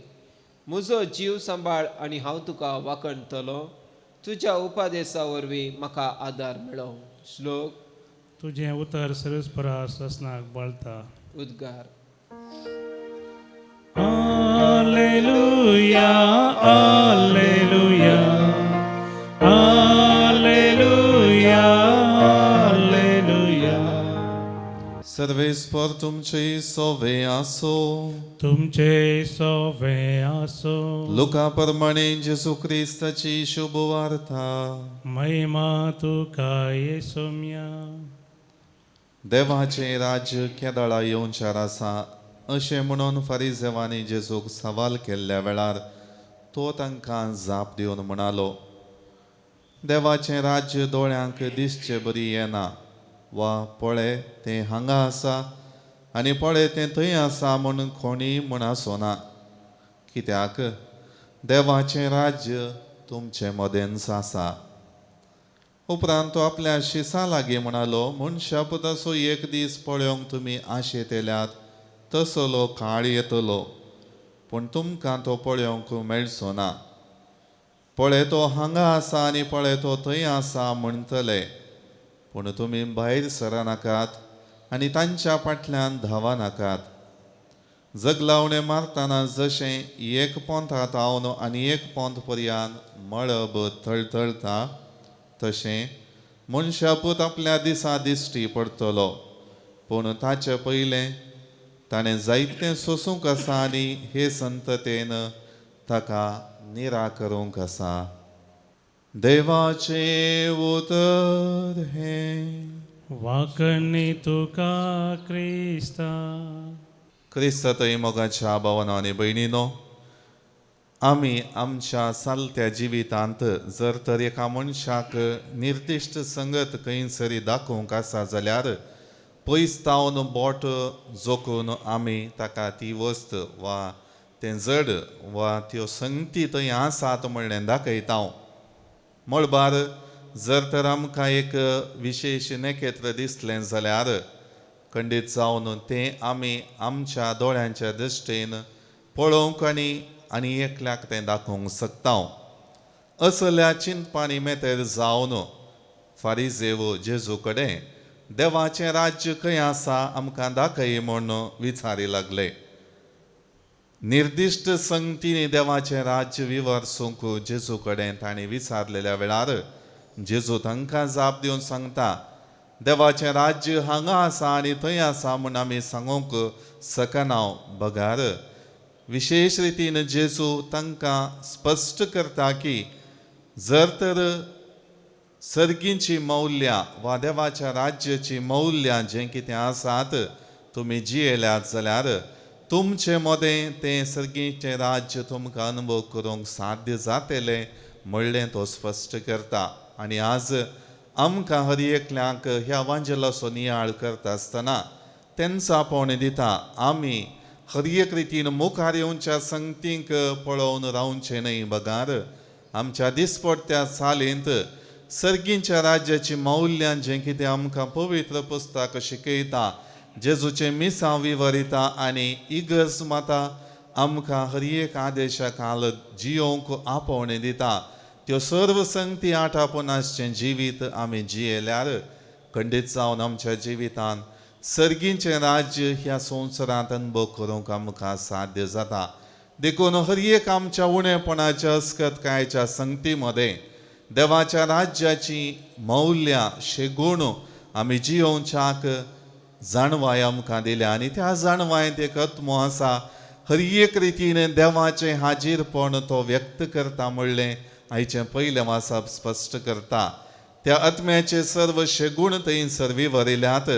Speaker 7: म्हजो जीव सांबाळ आनी हांव तुका वाखणतलो. तुज्या उपादेसा वरवीं म्हाका आदार मेळो. श्लोक.
Speaker 2: तुजें उतर सर्वेस्परा ससनाक बाळटा.
Speaker 7: उद्गार.
Speaker 2: Alleluia, alleluia, alleluia, alleluia.
Speaker 6: सर्वेस्पर तुमचे सोवे आसो.
Speaker 2: तुमचे सोवे आसो.
Speaker 6: लुका प्रमाणे जेजू क्रिस्ताची शुभ वार्ता.
Speaker 2: महिमा तुका येसोम्या.
Speaker 6: देवाचें राज्य केदळा येवच्यार आसा अशें म्हणून फारिजेवांनी जेजूक सवाल केल्ल्या वेळार तो तांकां जाप दिवन म्हणालो, देवाचें राज्य दोळ्यांक दिसचे बरी येना वा पळय तें हांगा आसा आनी पळय तें थंय आसा म्हूण कोणीय म्हणासो ना, कित्याक देवाचें राज्य तुमचे मदेंच आसा. उपरांत तो आपल्या शिसा लागीं म्हणालो, मनशा पुताचो एक दीस पळोवंक तुमी आशेतल्यात तसलो काळ येतलो, पूण तुमकां तो पळोवंक मेळचो ना. पळय तो हांगा आसा आनी पळय तो थंय आसा म्हणटले, पूण तुमी भायर सरनाकात आनी तांच्या फाटल्यान धांवनाकात. जगलावणे मारतना जशें एक पोंता तावन आनी एक पोंत पर्यान मळब थळथळता तशें मनशापूत आपल्या दिसा दिश्टी पडटलो. पूण ताचे पयलें ताणें जायतें सोसूंक आसा आनी हे संततेन ताका निराकरूंक आसा. देवाचें उतर हें.
Speaker 2: वाकणी तुका क्रिस्ता.
Speaker 6: क्रिस्तातय मोगाच्या भावानो आनी भयणीनो, आमी आमच्या चालत्या जिवितांत जर तर एका मनशाक निर्दिश्ट संगत खंयसरी दाखोवंक आसा जाल्यार पयस तावन बोट जोखून आमी ताका ती वस्त वा तें जड वा त्यो संगती थंय आसात म्हणलें दाखयता. मळबार जर तर आमकां एक विशेश नखेत्र दिसलें जाल्यार खंडीत जावन तें आमी आमच्या दोळ्यांच्या दृश्टीन पळोवंक आनी आनी एकल्याक तें दाखोवंक शकता. असल्या चिंतपानी मेतेर जावन फारिजेव जेजू कडेन देवाचें राज्य खंय आसा आमकां दाखय म्हूण विचारी लागले. निर्दिश्ट संगतींनी देवाचें राज्य विवर्सूंक जेजू कडेन तांणी विचारलेल्या वेळार जेजू तांकां जाप दिवन सांगता, देवाचें राज्य हांगा आसा आनी थंय आसा म्हूण आमी सांगूंक शकना. बगार विशेश रितीन जेजू तांकां स्पश्ट करता की जर तर सर्गींची मौल्यां वा देवाच्या राज्याची मौल्यां जें कितें आसात तुमी जियेल्यात जाल्यार तुमचे मदें तें सर्गीचें राज्य तुमकां अनुभव करूंक साध्य जातलें म्हणलें तो स्पश्ट करता. आनी आज आमकां हर एकल्याक ह्या वांजेलाचो नियाळ करता आसतना तेंचो आपोवणें दिता आमी हर एक रितीन मुखार येवच्या संगतींक पळोवन रावचें न्हय बगार आमच्या दिसपडट्या चालींत सर्गींच्या राज्याची मौल्यां जें कितें आमकां पवित्र पुस्तक शिकयता जेजूचें मिसांव विवरिता आनी इगर्ज माता आमकां हर एक आदेशा खाल जियोवंक आपोवणें दिता त्यो सर्व संगती आटापून आसचें जिवीत आमी जियेल्यार खंडीत जावन आमच्या जिवितान सर्गींचें राज्य ह्या संवसारांत अनुभव करूंक आमकां साध्य जाता. देखून हर एक आमच्या उणेपणाच्या अस्कतकायेच्या संगती मदें देवाच्या राज्याची मौल्यां शेगूण आमी जियोवच्याक जाणवाय आमकां दिल्या आनी त्या जाणवायेंत एक आत्मो आसा हर एक रितीन देवाचें हाजीरपण तो व्यक्त करता म्हणलें आयचें पयलें वाचप स्पश्ट करता. त्या आत्म्याचे सर्व शेगूण थंयसर विवरिल्यात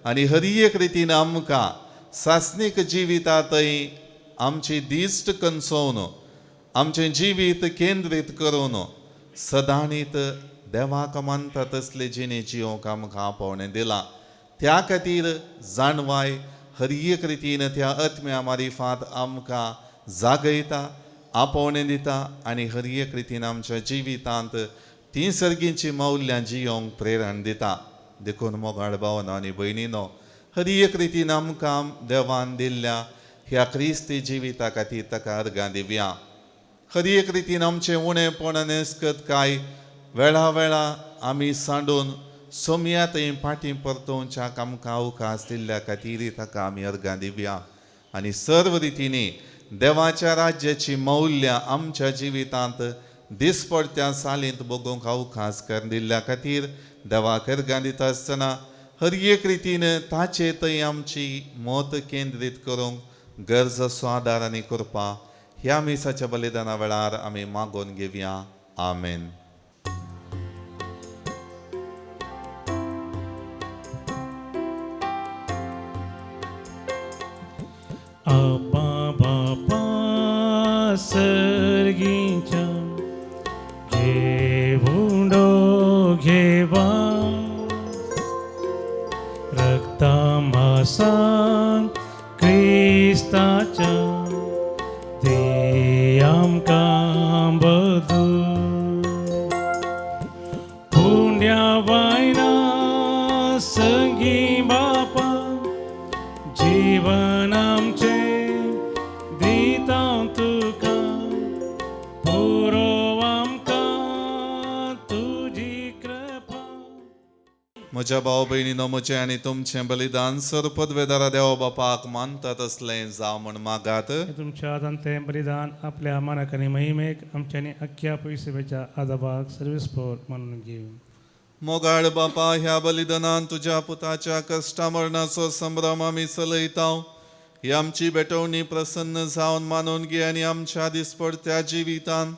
Speaker 6: आनी हर एक रितीन आमकां सासणीक जिवितांतय आमची दिश्ट कंचोवन आमचें जिवीत केंद्रीत करून सदांनीत देवाक मानता तसले जिणे जियोवंक आमकां आपोवणें दिलां. त्या खातीर जाणवाय हर एक रितीन त्या आत्म्या मारिफात आमकां जागयता आपोवणें दिता आनी हर एक रितीन आमच्या जिवितांत ती सर्गींची मौल्यां जियोवंक प्रेरण दिता. देखून मोगाळ भावनो आनी भयणीनो हर एक रितीन आमकां देवान दिल्ल्या ह्या क्रिस्ती जिविता खातीर ताका अर्गां दिवया. हर एक रितीन आमचें उणेपण आनी अस्कतकाय वेळा वेळा आमी सांडून सोमया थंय फाटीं परतोवच्याक आमकां अवकाश दिल्ल्या खातीर ताका आमी अर्गां दिवया आनी सर्व रितींनी देवाच्या राज्याची मौल्यां आमच्या जिवितांत दिसपडत्या सालींत बगोवंक अवकाश कर दिल्ल्या खातीर देवाक अर्गां दिता आसतना हर एक रितीन ताचे थंय आमची मत केंद्रीत करूंक गरज आसो आदार आनी कृपा ह्या मिसाच्या बलिदाना वेळार आमी मागोवन घेवया. आमेन.
Speaker 2: आबा बापा सर्गीच्या घेवंडो घेवा रक्ता मासान क्रिस्ताच्या ते आमकां बदू पुण्या वायना संगी बापा जीवन आमचें दिता तुका पुरो आमकां तुजी कृपा.
Speaker 6: म्हज्या भाव भयणीनो म्हजें आनी तुमचें बलिदान सर्वपदवेदारा देवा बापाक मानता तसलें जावं म्हण मागात.
Speaker 2: तुमच्या हातान तें बलिदान आपल्या मानाक आनी महिमेक आमच्यांनी अख्ख्या पयसुब्याच्या आदाबाक सर्वीस पोर मानून घेवं.
Speaker 6: मोगाळ बापा ह्या बलिदानान तुज्या पुताच्या कश्टा मरणाचो संभ्रम आमी चलयता. ही आमची भेटवणी प्रसन्न जावन मानून घे आनी आमच्या दिसपडत्या जिवितान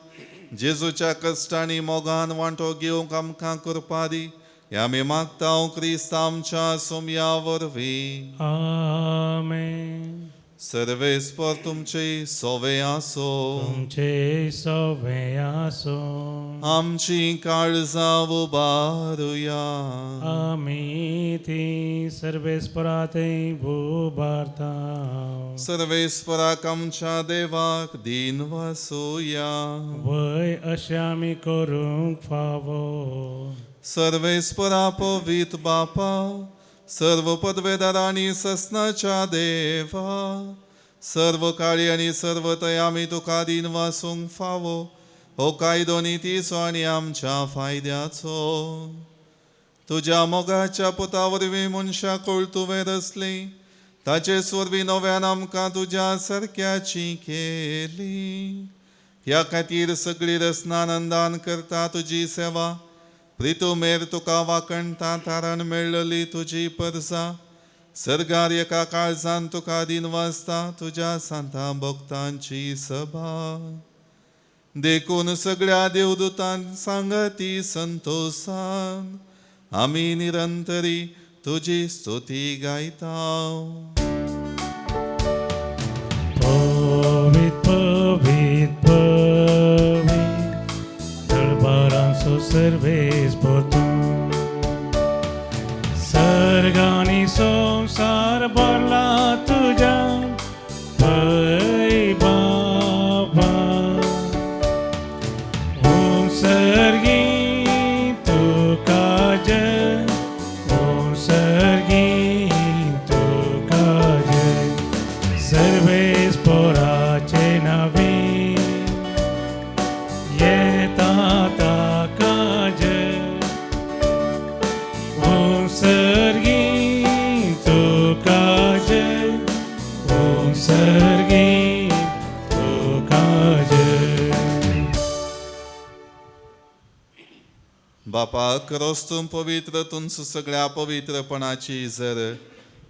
Speaker 6: जेजूच्या कश्टांनी मोगान वांटो घेवंक आमकां कृपा दी. हे आमी मागता क्रिस्त आमच्या सोमया वरवीं.
Speaker 2: आमेन.
Speaker 6: सर्वेस्पर तुमचे सोवे आसो.
Speaker 2: तुमचे सवे आसो.
Speaker 6: आमची काळजां उबारुया.
Speaker 2: आमी ती सर्वेस्परा थंय उबारता.
Speaker 6: सर्वेस्पराक आमच्या देवाक दीन वासोया.
Speaker 2: वय अशें आमी करूंक फावो.
Speaker 6: सर्वेस्परा पवीत बापा सर्व पदवेदारांनी ससनाच्या देवा सर्व काळी आनी सर्व थंय आमी तुका दीन वासूंक फावो हो कायदो नितीचो आनी आमच्या फायद्याचो. तुज्या मोगाच्या पुता वरवीं मनशां कोळ तुवें रचलीं ताचे वरवीं नव्यान आमकां तुज्या सारक्याची केली. ह्या खातीर सगळी रचना आनंदान करता तुजी सेवा. प्रितुमेर तुका वाकणता तारण मेळ्ळली तुजी परसा सर्गार एका काळजान तुका दिन वाचता तुज्या सांता भक्तांची सभा. देखून सगळ्या देवदूतान सांगती संतोसान आमी निरंतरी तुजी स्तुती गायता.
Speaker 2: पवीत पवीत दळबारांचो सर्वेस पोरतूं सर्गानी संवसार भरला तुज्या पै बाबा ओम सर्गी तुका जय ओम सर्गी तुका जय सर्वेस पोराचे नवी येता ताका जय ओम सर्गी तुका जय ओम सर्गी तुका जय.
Speaker 6: बापा क्रोस्तूं पवित्र तुमचं सगळ्या पवित्रपणाची जर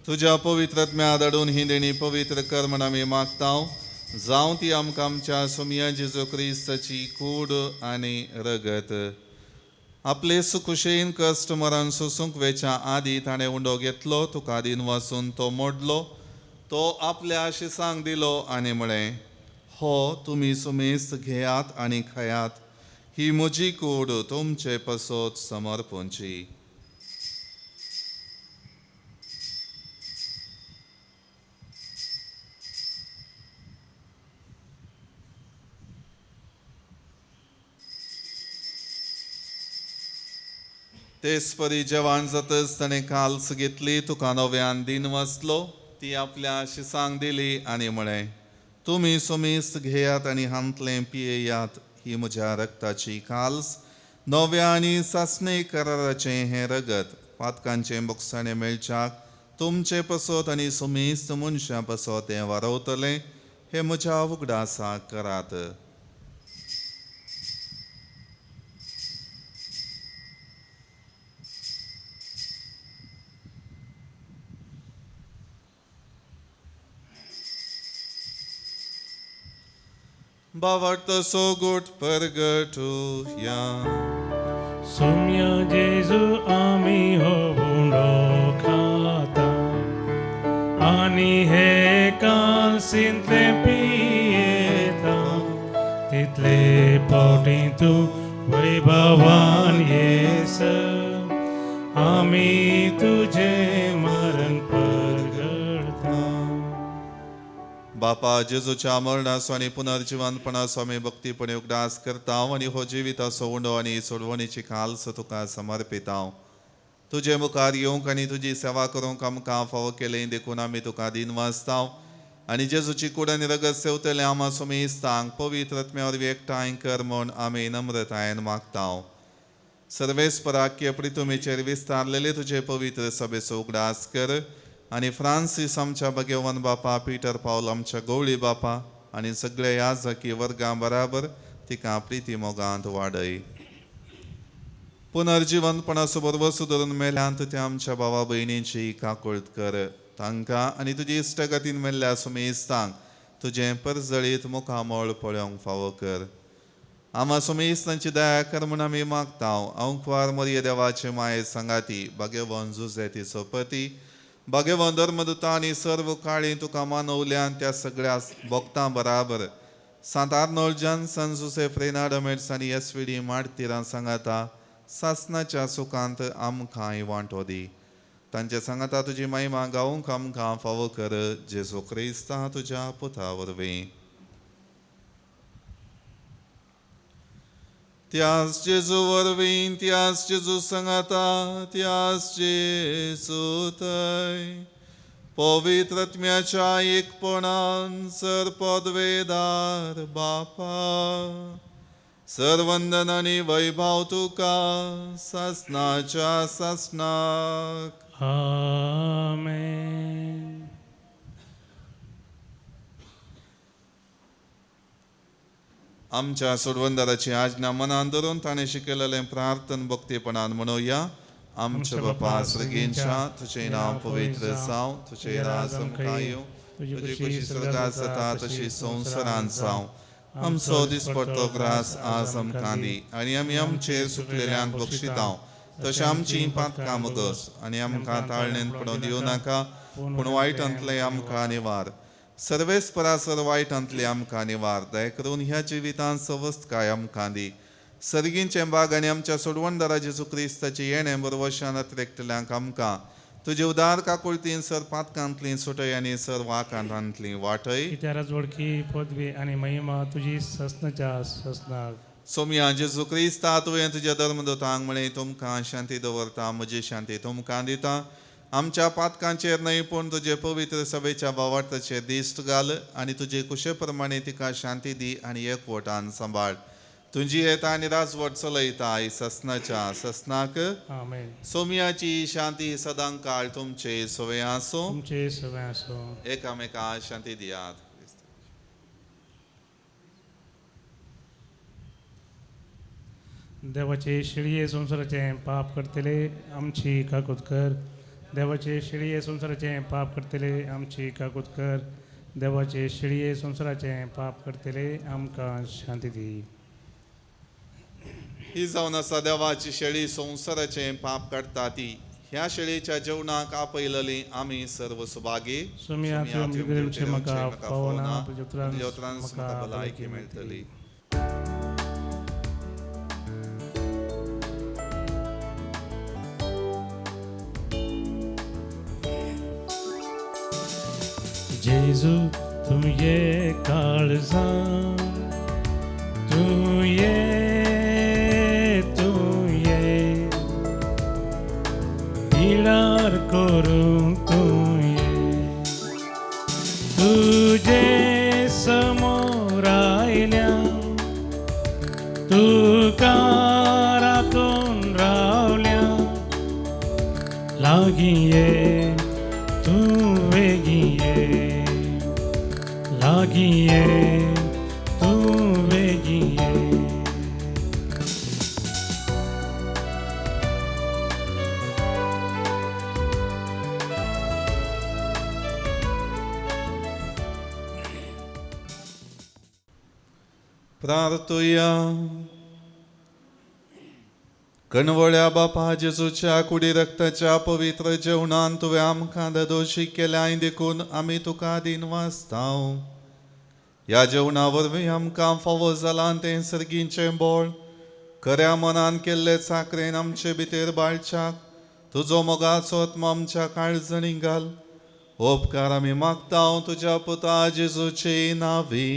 Speaker 6: तुज्या पवित्रत्म्या धाडून ही देणी पवित्र कर म्हण आमी मागता, जावं ती आमकां आमच्या सोमया जेजू क्रिस्ताची कूड आनी रगत. आपले सुकुशेन कश्ट मरण सोसूंक वेच्या आदी ताणें उंडो घेतलो, तुका दिन वासून तो मोडलो, तो आपल्या शिसांक दिलो आनी म्हळें, हो तुमी सुमेस्त घेयात आनी खायात, ही म्हजी कूड तुमचे पसत समर्पणची. तेच परी जेवण जातच ताणें काल्स घेतली, तुका नव्यान दिन वाचलो, ती आपल्या शिसांक दिली आनी म्हळें, तुमी सुमेस्त घेयात आनी हांतलें पियेयात, ही म्हज्या रक्ताची काल्स, नव्या आनी सासणे कराराचें हें रगत, पातकांचें बोगसाणें मेळच्याक तुमचे पसत आनी सुमेस्त मनशां पसत तें वारवतलें, हें म्हज्या उगडासाक करात. बावट सोगोट परगटुया.
Speaker 2: सोम्या जेजू आमी हो उंडो खाता आनी हे कालसींतले पियेता, तितले पावटी तूं वैभवान येस आमी तुजें मरण परगडता.
Speaker 6: बापा जेजूच्या मरणाचो आनी पुनर्जिवनपणाचो आमी भक्तीपणी उगडास करता आनी हो जिविताचो उंडो आनी सोडवणीची खालस तुका समर्पिता. तुजे मुखार येवंक आनी तुजी सेवा करूंक आमकां फावो केलें देखून आमी तुका दिनवासता आनी जेजूची कूड आनी रगत सेवतले आमा सुमेस्तांक पवित्र आत्म्या वरवीं एकठांय कर म्हूण आमी नम्रतायेन मागता. सर्वेस्पराक्य प्रितुमेचेर विस्तारलेले तुजे पवित्र सभेचो उगडास कर आनी फ्रांसीस आमच्या भगवान बापा, पीटर पावल आमच्या गवळी बापा आनी सगळे याजकी वर्गां बराबर तिका प्रिती मोगांत वाडय. पुनर्जिवनपणाचो बरवसो धरून मेल्यांत त्या आमच्या भावा भयणींची काकुळट कर, तांकां आनी तुजी इश्टगतीन मेल्ल्या सुमेस्तांक तुजें परजळीत मुखामळ पळोवंक फावो कर. आमा सुमेस्तांची दया कर म्हूण आमी मागता. अंकवार मरिये देवाचे माये सांगाती भाग्यवन जुजेतीचो पती भाग्यवन धर्मदुता आनी सर्व काळी तुका मानवल्यान त्या सगळ्या भक्तां बराबर सांत आर्नोल्ड जॉन्सन, जुसेफ रेनाड मेट्स आनी एस व्ही डी मार्तिरां सांगाता सासनाच्या सुखांत आमकांय वांटो दी. तांचे सांगाता तुजी महिमा गावंक आमकां फावो कर, जेजू क्रिस्ता तुज्या पुता वरवीं. त्यास जेजू वरवीं, त्यास जेजू सांगाता, त्यास जेजू थंय पवित्र आत्म्याच्या एकपणान सर पदवेदार बापा, सर्वंदन आनी वैभव तुका सासनाच्या सासनाक.
Speaker 2: आमेन.
Speaker 6: आमच्या सोडवंदाराची आज्ञा मनान धरून ताणें शिकयलेलें प्रार्थन भक्तीपणान म्हणोया. आमच्या बापा सर्गींच्या, तुजें नांव पवित्र जावं, तुजें राज आमकां येवं, तुजी खुशी स्वर्गात जाता तशी संवसारांत जावं. आमचो दिसपडतो ग्रास आज आमकां दी आनी आमी आमचेर सुकलेल्यांक बक्षितांव तशें आमचीं पातकां मुगस आनी आमकां ताळणेन पडोवन दिवं नाका, पूण वायटांतलें आमकां निवार. सर्वेस्परा सर वायटांतली आमकां निवार दया करून ह्या जिवितांत सवस्तकाय आमकां दी. सर्गींचें बाग आनी आमच्या सोडवणदारा जेजू क्रिस्ताचें येणें बरवशान अत्रेकटल्यांक आमकां तुजे उदार काकुळतीन सर पातकांतली सुटय आनी सर वाकांतांतली वाटय.
Speaker 2: कित्या राजवडकी पदवी आनी महिमा तुजी ससनाच्या ससनाक.
Speaker 6: सोमया जेजू क्रिस्ता, तुवें तुज्या धर्मदूतांक म्हळें, तुमकां शांती दवरता, म्हजी शांती तुमकां दिता. आमच्या पातकांचेर न्हय पूण तुजे पवित्र सभेच्या भावार्थाचेर दिश्ट घाल आनी तुजे कुशे प्रमाणे तिका शांती दी आनी एकवटान सांबाळ. तुजी येता आनी राजवट चलयता ससनाच्या ससनाक.
Speaker 2: आमेन.
Speaker 6: सोमयाची शांती सदां काळ तुमचे सवे आसूं.
Speaker 2: तुमचे सगळें आसूं.
Speaker 6: एकामेका शांती दियात.
Speaker 2: देवाचे शिळये संवसाराचें पाप करतले आमची काकूत कर. देवाचे शिळये संवसाराचें पाप करतले आमची काकूत कर. देवाचे शिळये संवसाराचें पाप करतले आमकां शांती दी.
Speaker 6: ही जावन आसा देवाची शेळी, संवसाराचें पाप काडटा ती. ह्या शेळीच्या जेवणाक आपयलली आमी सर्व सुभागी.
Speaker 2: सोमया, तुवें म्हाका फावना, तुज्या
Speaker 6: तुज्या
Speaker 2: उपरांत
Speaker 6: उपरांत
Speaker 2: म्हाका
Speaker 6: म्हाका
Speaker 2: भलायकी
Speaker 6: भलायकी
Speaker 2: मेळटली.
Speaker 6: मेळटली.
Speaker 2: जेजू तूं ये काळजां, तूं ये, तूं ये, पिडार करूंक तूं ये, तुजे समोर आयल्या तुका राखून रावल्या, लागीं ये तूं वेगीं ये, लागीं ये तूं वेगीं ये.
Speaker 6: प्रार्थुया. कणवळ्या बापा जेजूच्या कुडी रक्ताच्या पवित्र जेवणान तुवें आमकां ददोशी केल्याय देखून आमी तुका दिनवासताव. ह्या जेवणा वरवीं आमकां फावो जालां तें सर्गींचें बोळ खऱ्या मनान केल्ले चाकरेन आमचे भितर बाळच्याक तुजो मोगाचो आत्मा आमच्या काळजणी घाल. उपकार आमी मागता तुज्या पुता जेजूचे नावी.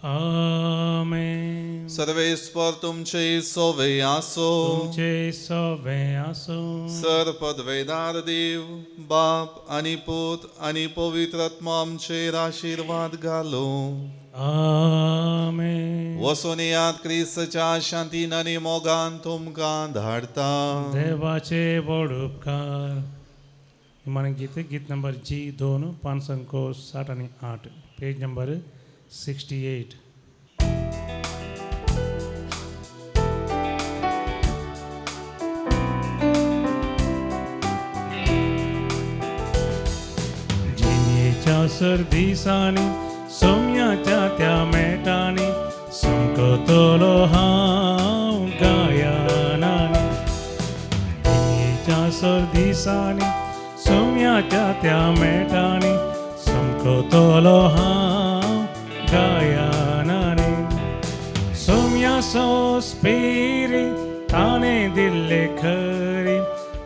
Speaker 2: आमेन.
Speaker 6: सर्वेस्पर तुमचे सोवे आसो.
Speaker 2: तुमचे सवे आसूं.
Speaker 6: सर पदवेदार देव बाप आनी पूत आनी पवित्र आत्मा आमचेर आशिर्वाद घालो.
Speaker 2: आमेन.
Speaker 6: वचून याद क्रिस्तच्या शांतीन आनी मोगान तुमकां धाडता.
Speaker 2: देवाचे व्हड उपकार. निमाणें गीत, गीत नंबर जी 2, 568, पेज नंबर 68. जिणेच्या सर दिसांनी सोम्याच्या त्या मेटांनी समकतलो हांव गायनांनी. जिणेच्या सर दिसांनी सोम्याच्या त्या मेटांनी समकतलो हांव गायनांनी. सोम्या सो स्पिरीत ताणें दिल्ले खरी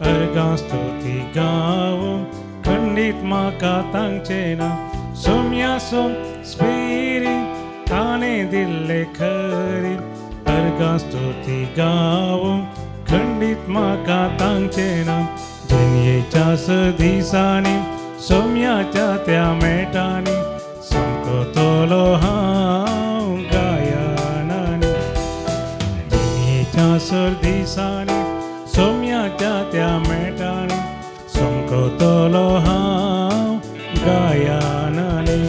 Speaker 2: अर्गां स्तुती गावूं खंडीत म्हाका तांचें ना. सोम्या सो स्पिरीत ताणें दिल्ले खरी अर्गां स्तुती गावूं खंडीत म्हाका तांचें ना. जिणेच्या स दिसांनी सोम्याच्या त्या मेटांनी समकतलो हांव गायनांनी. जिणेच्या सर दिसांनी सोम्याच्या त्या मेटांनी समकतलो हांव गायनांनी.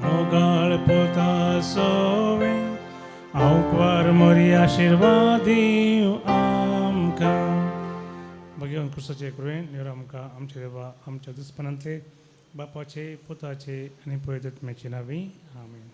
Speaker 2: मोगाळ पुता सोवे हांव मोरी आशिर्वाद दिवं आमकां. भगवान क्रिस्ताचे कृपेन निवड आमकां आमच्या देवा आमच्या दुस्पनांतले बापाचे पुताचे आनी पवित्र आत्म्याचे नांवी. आमेन.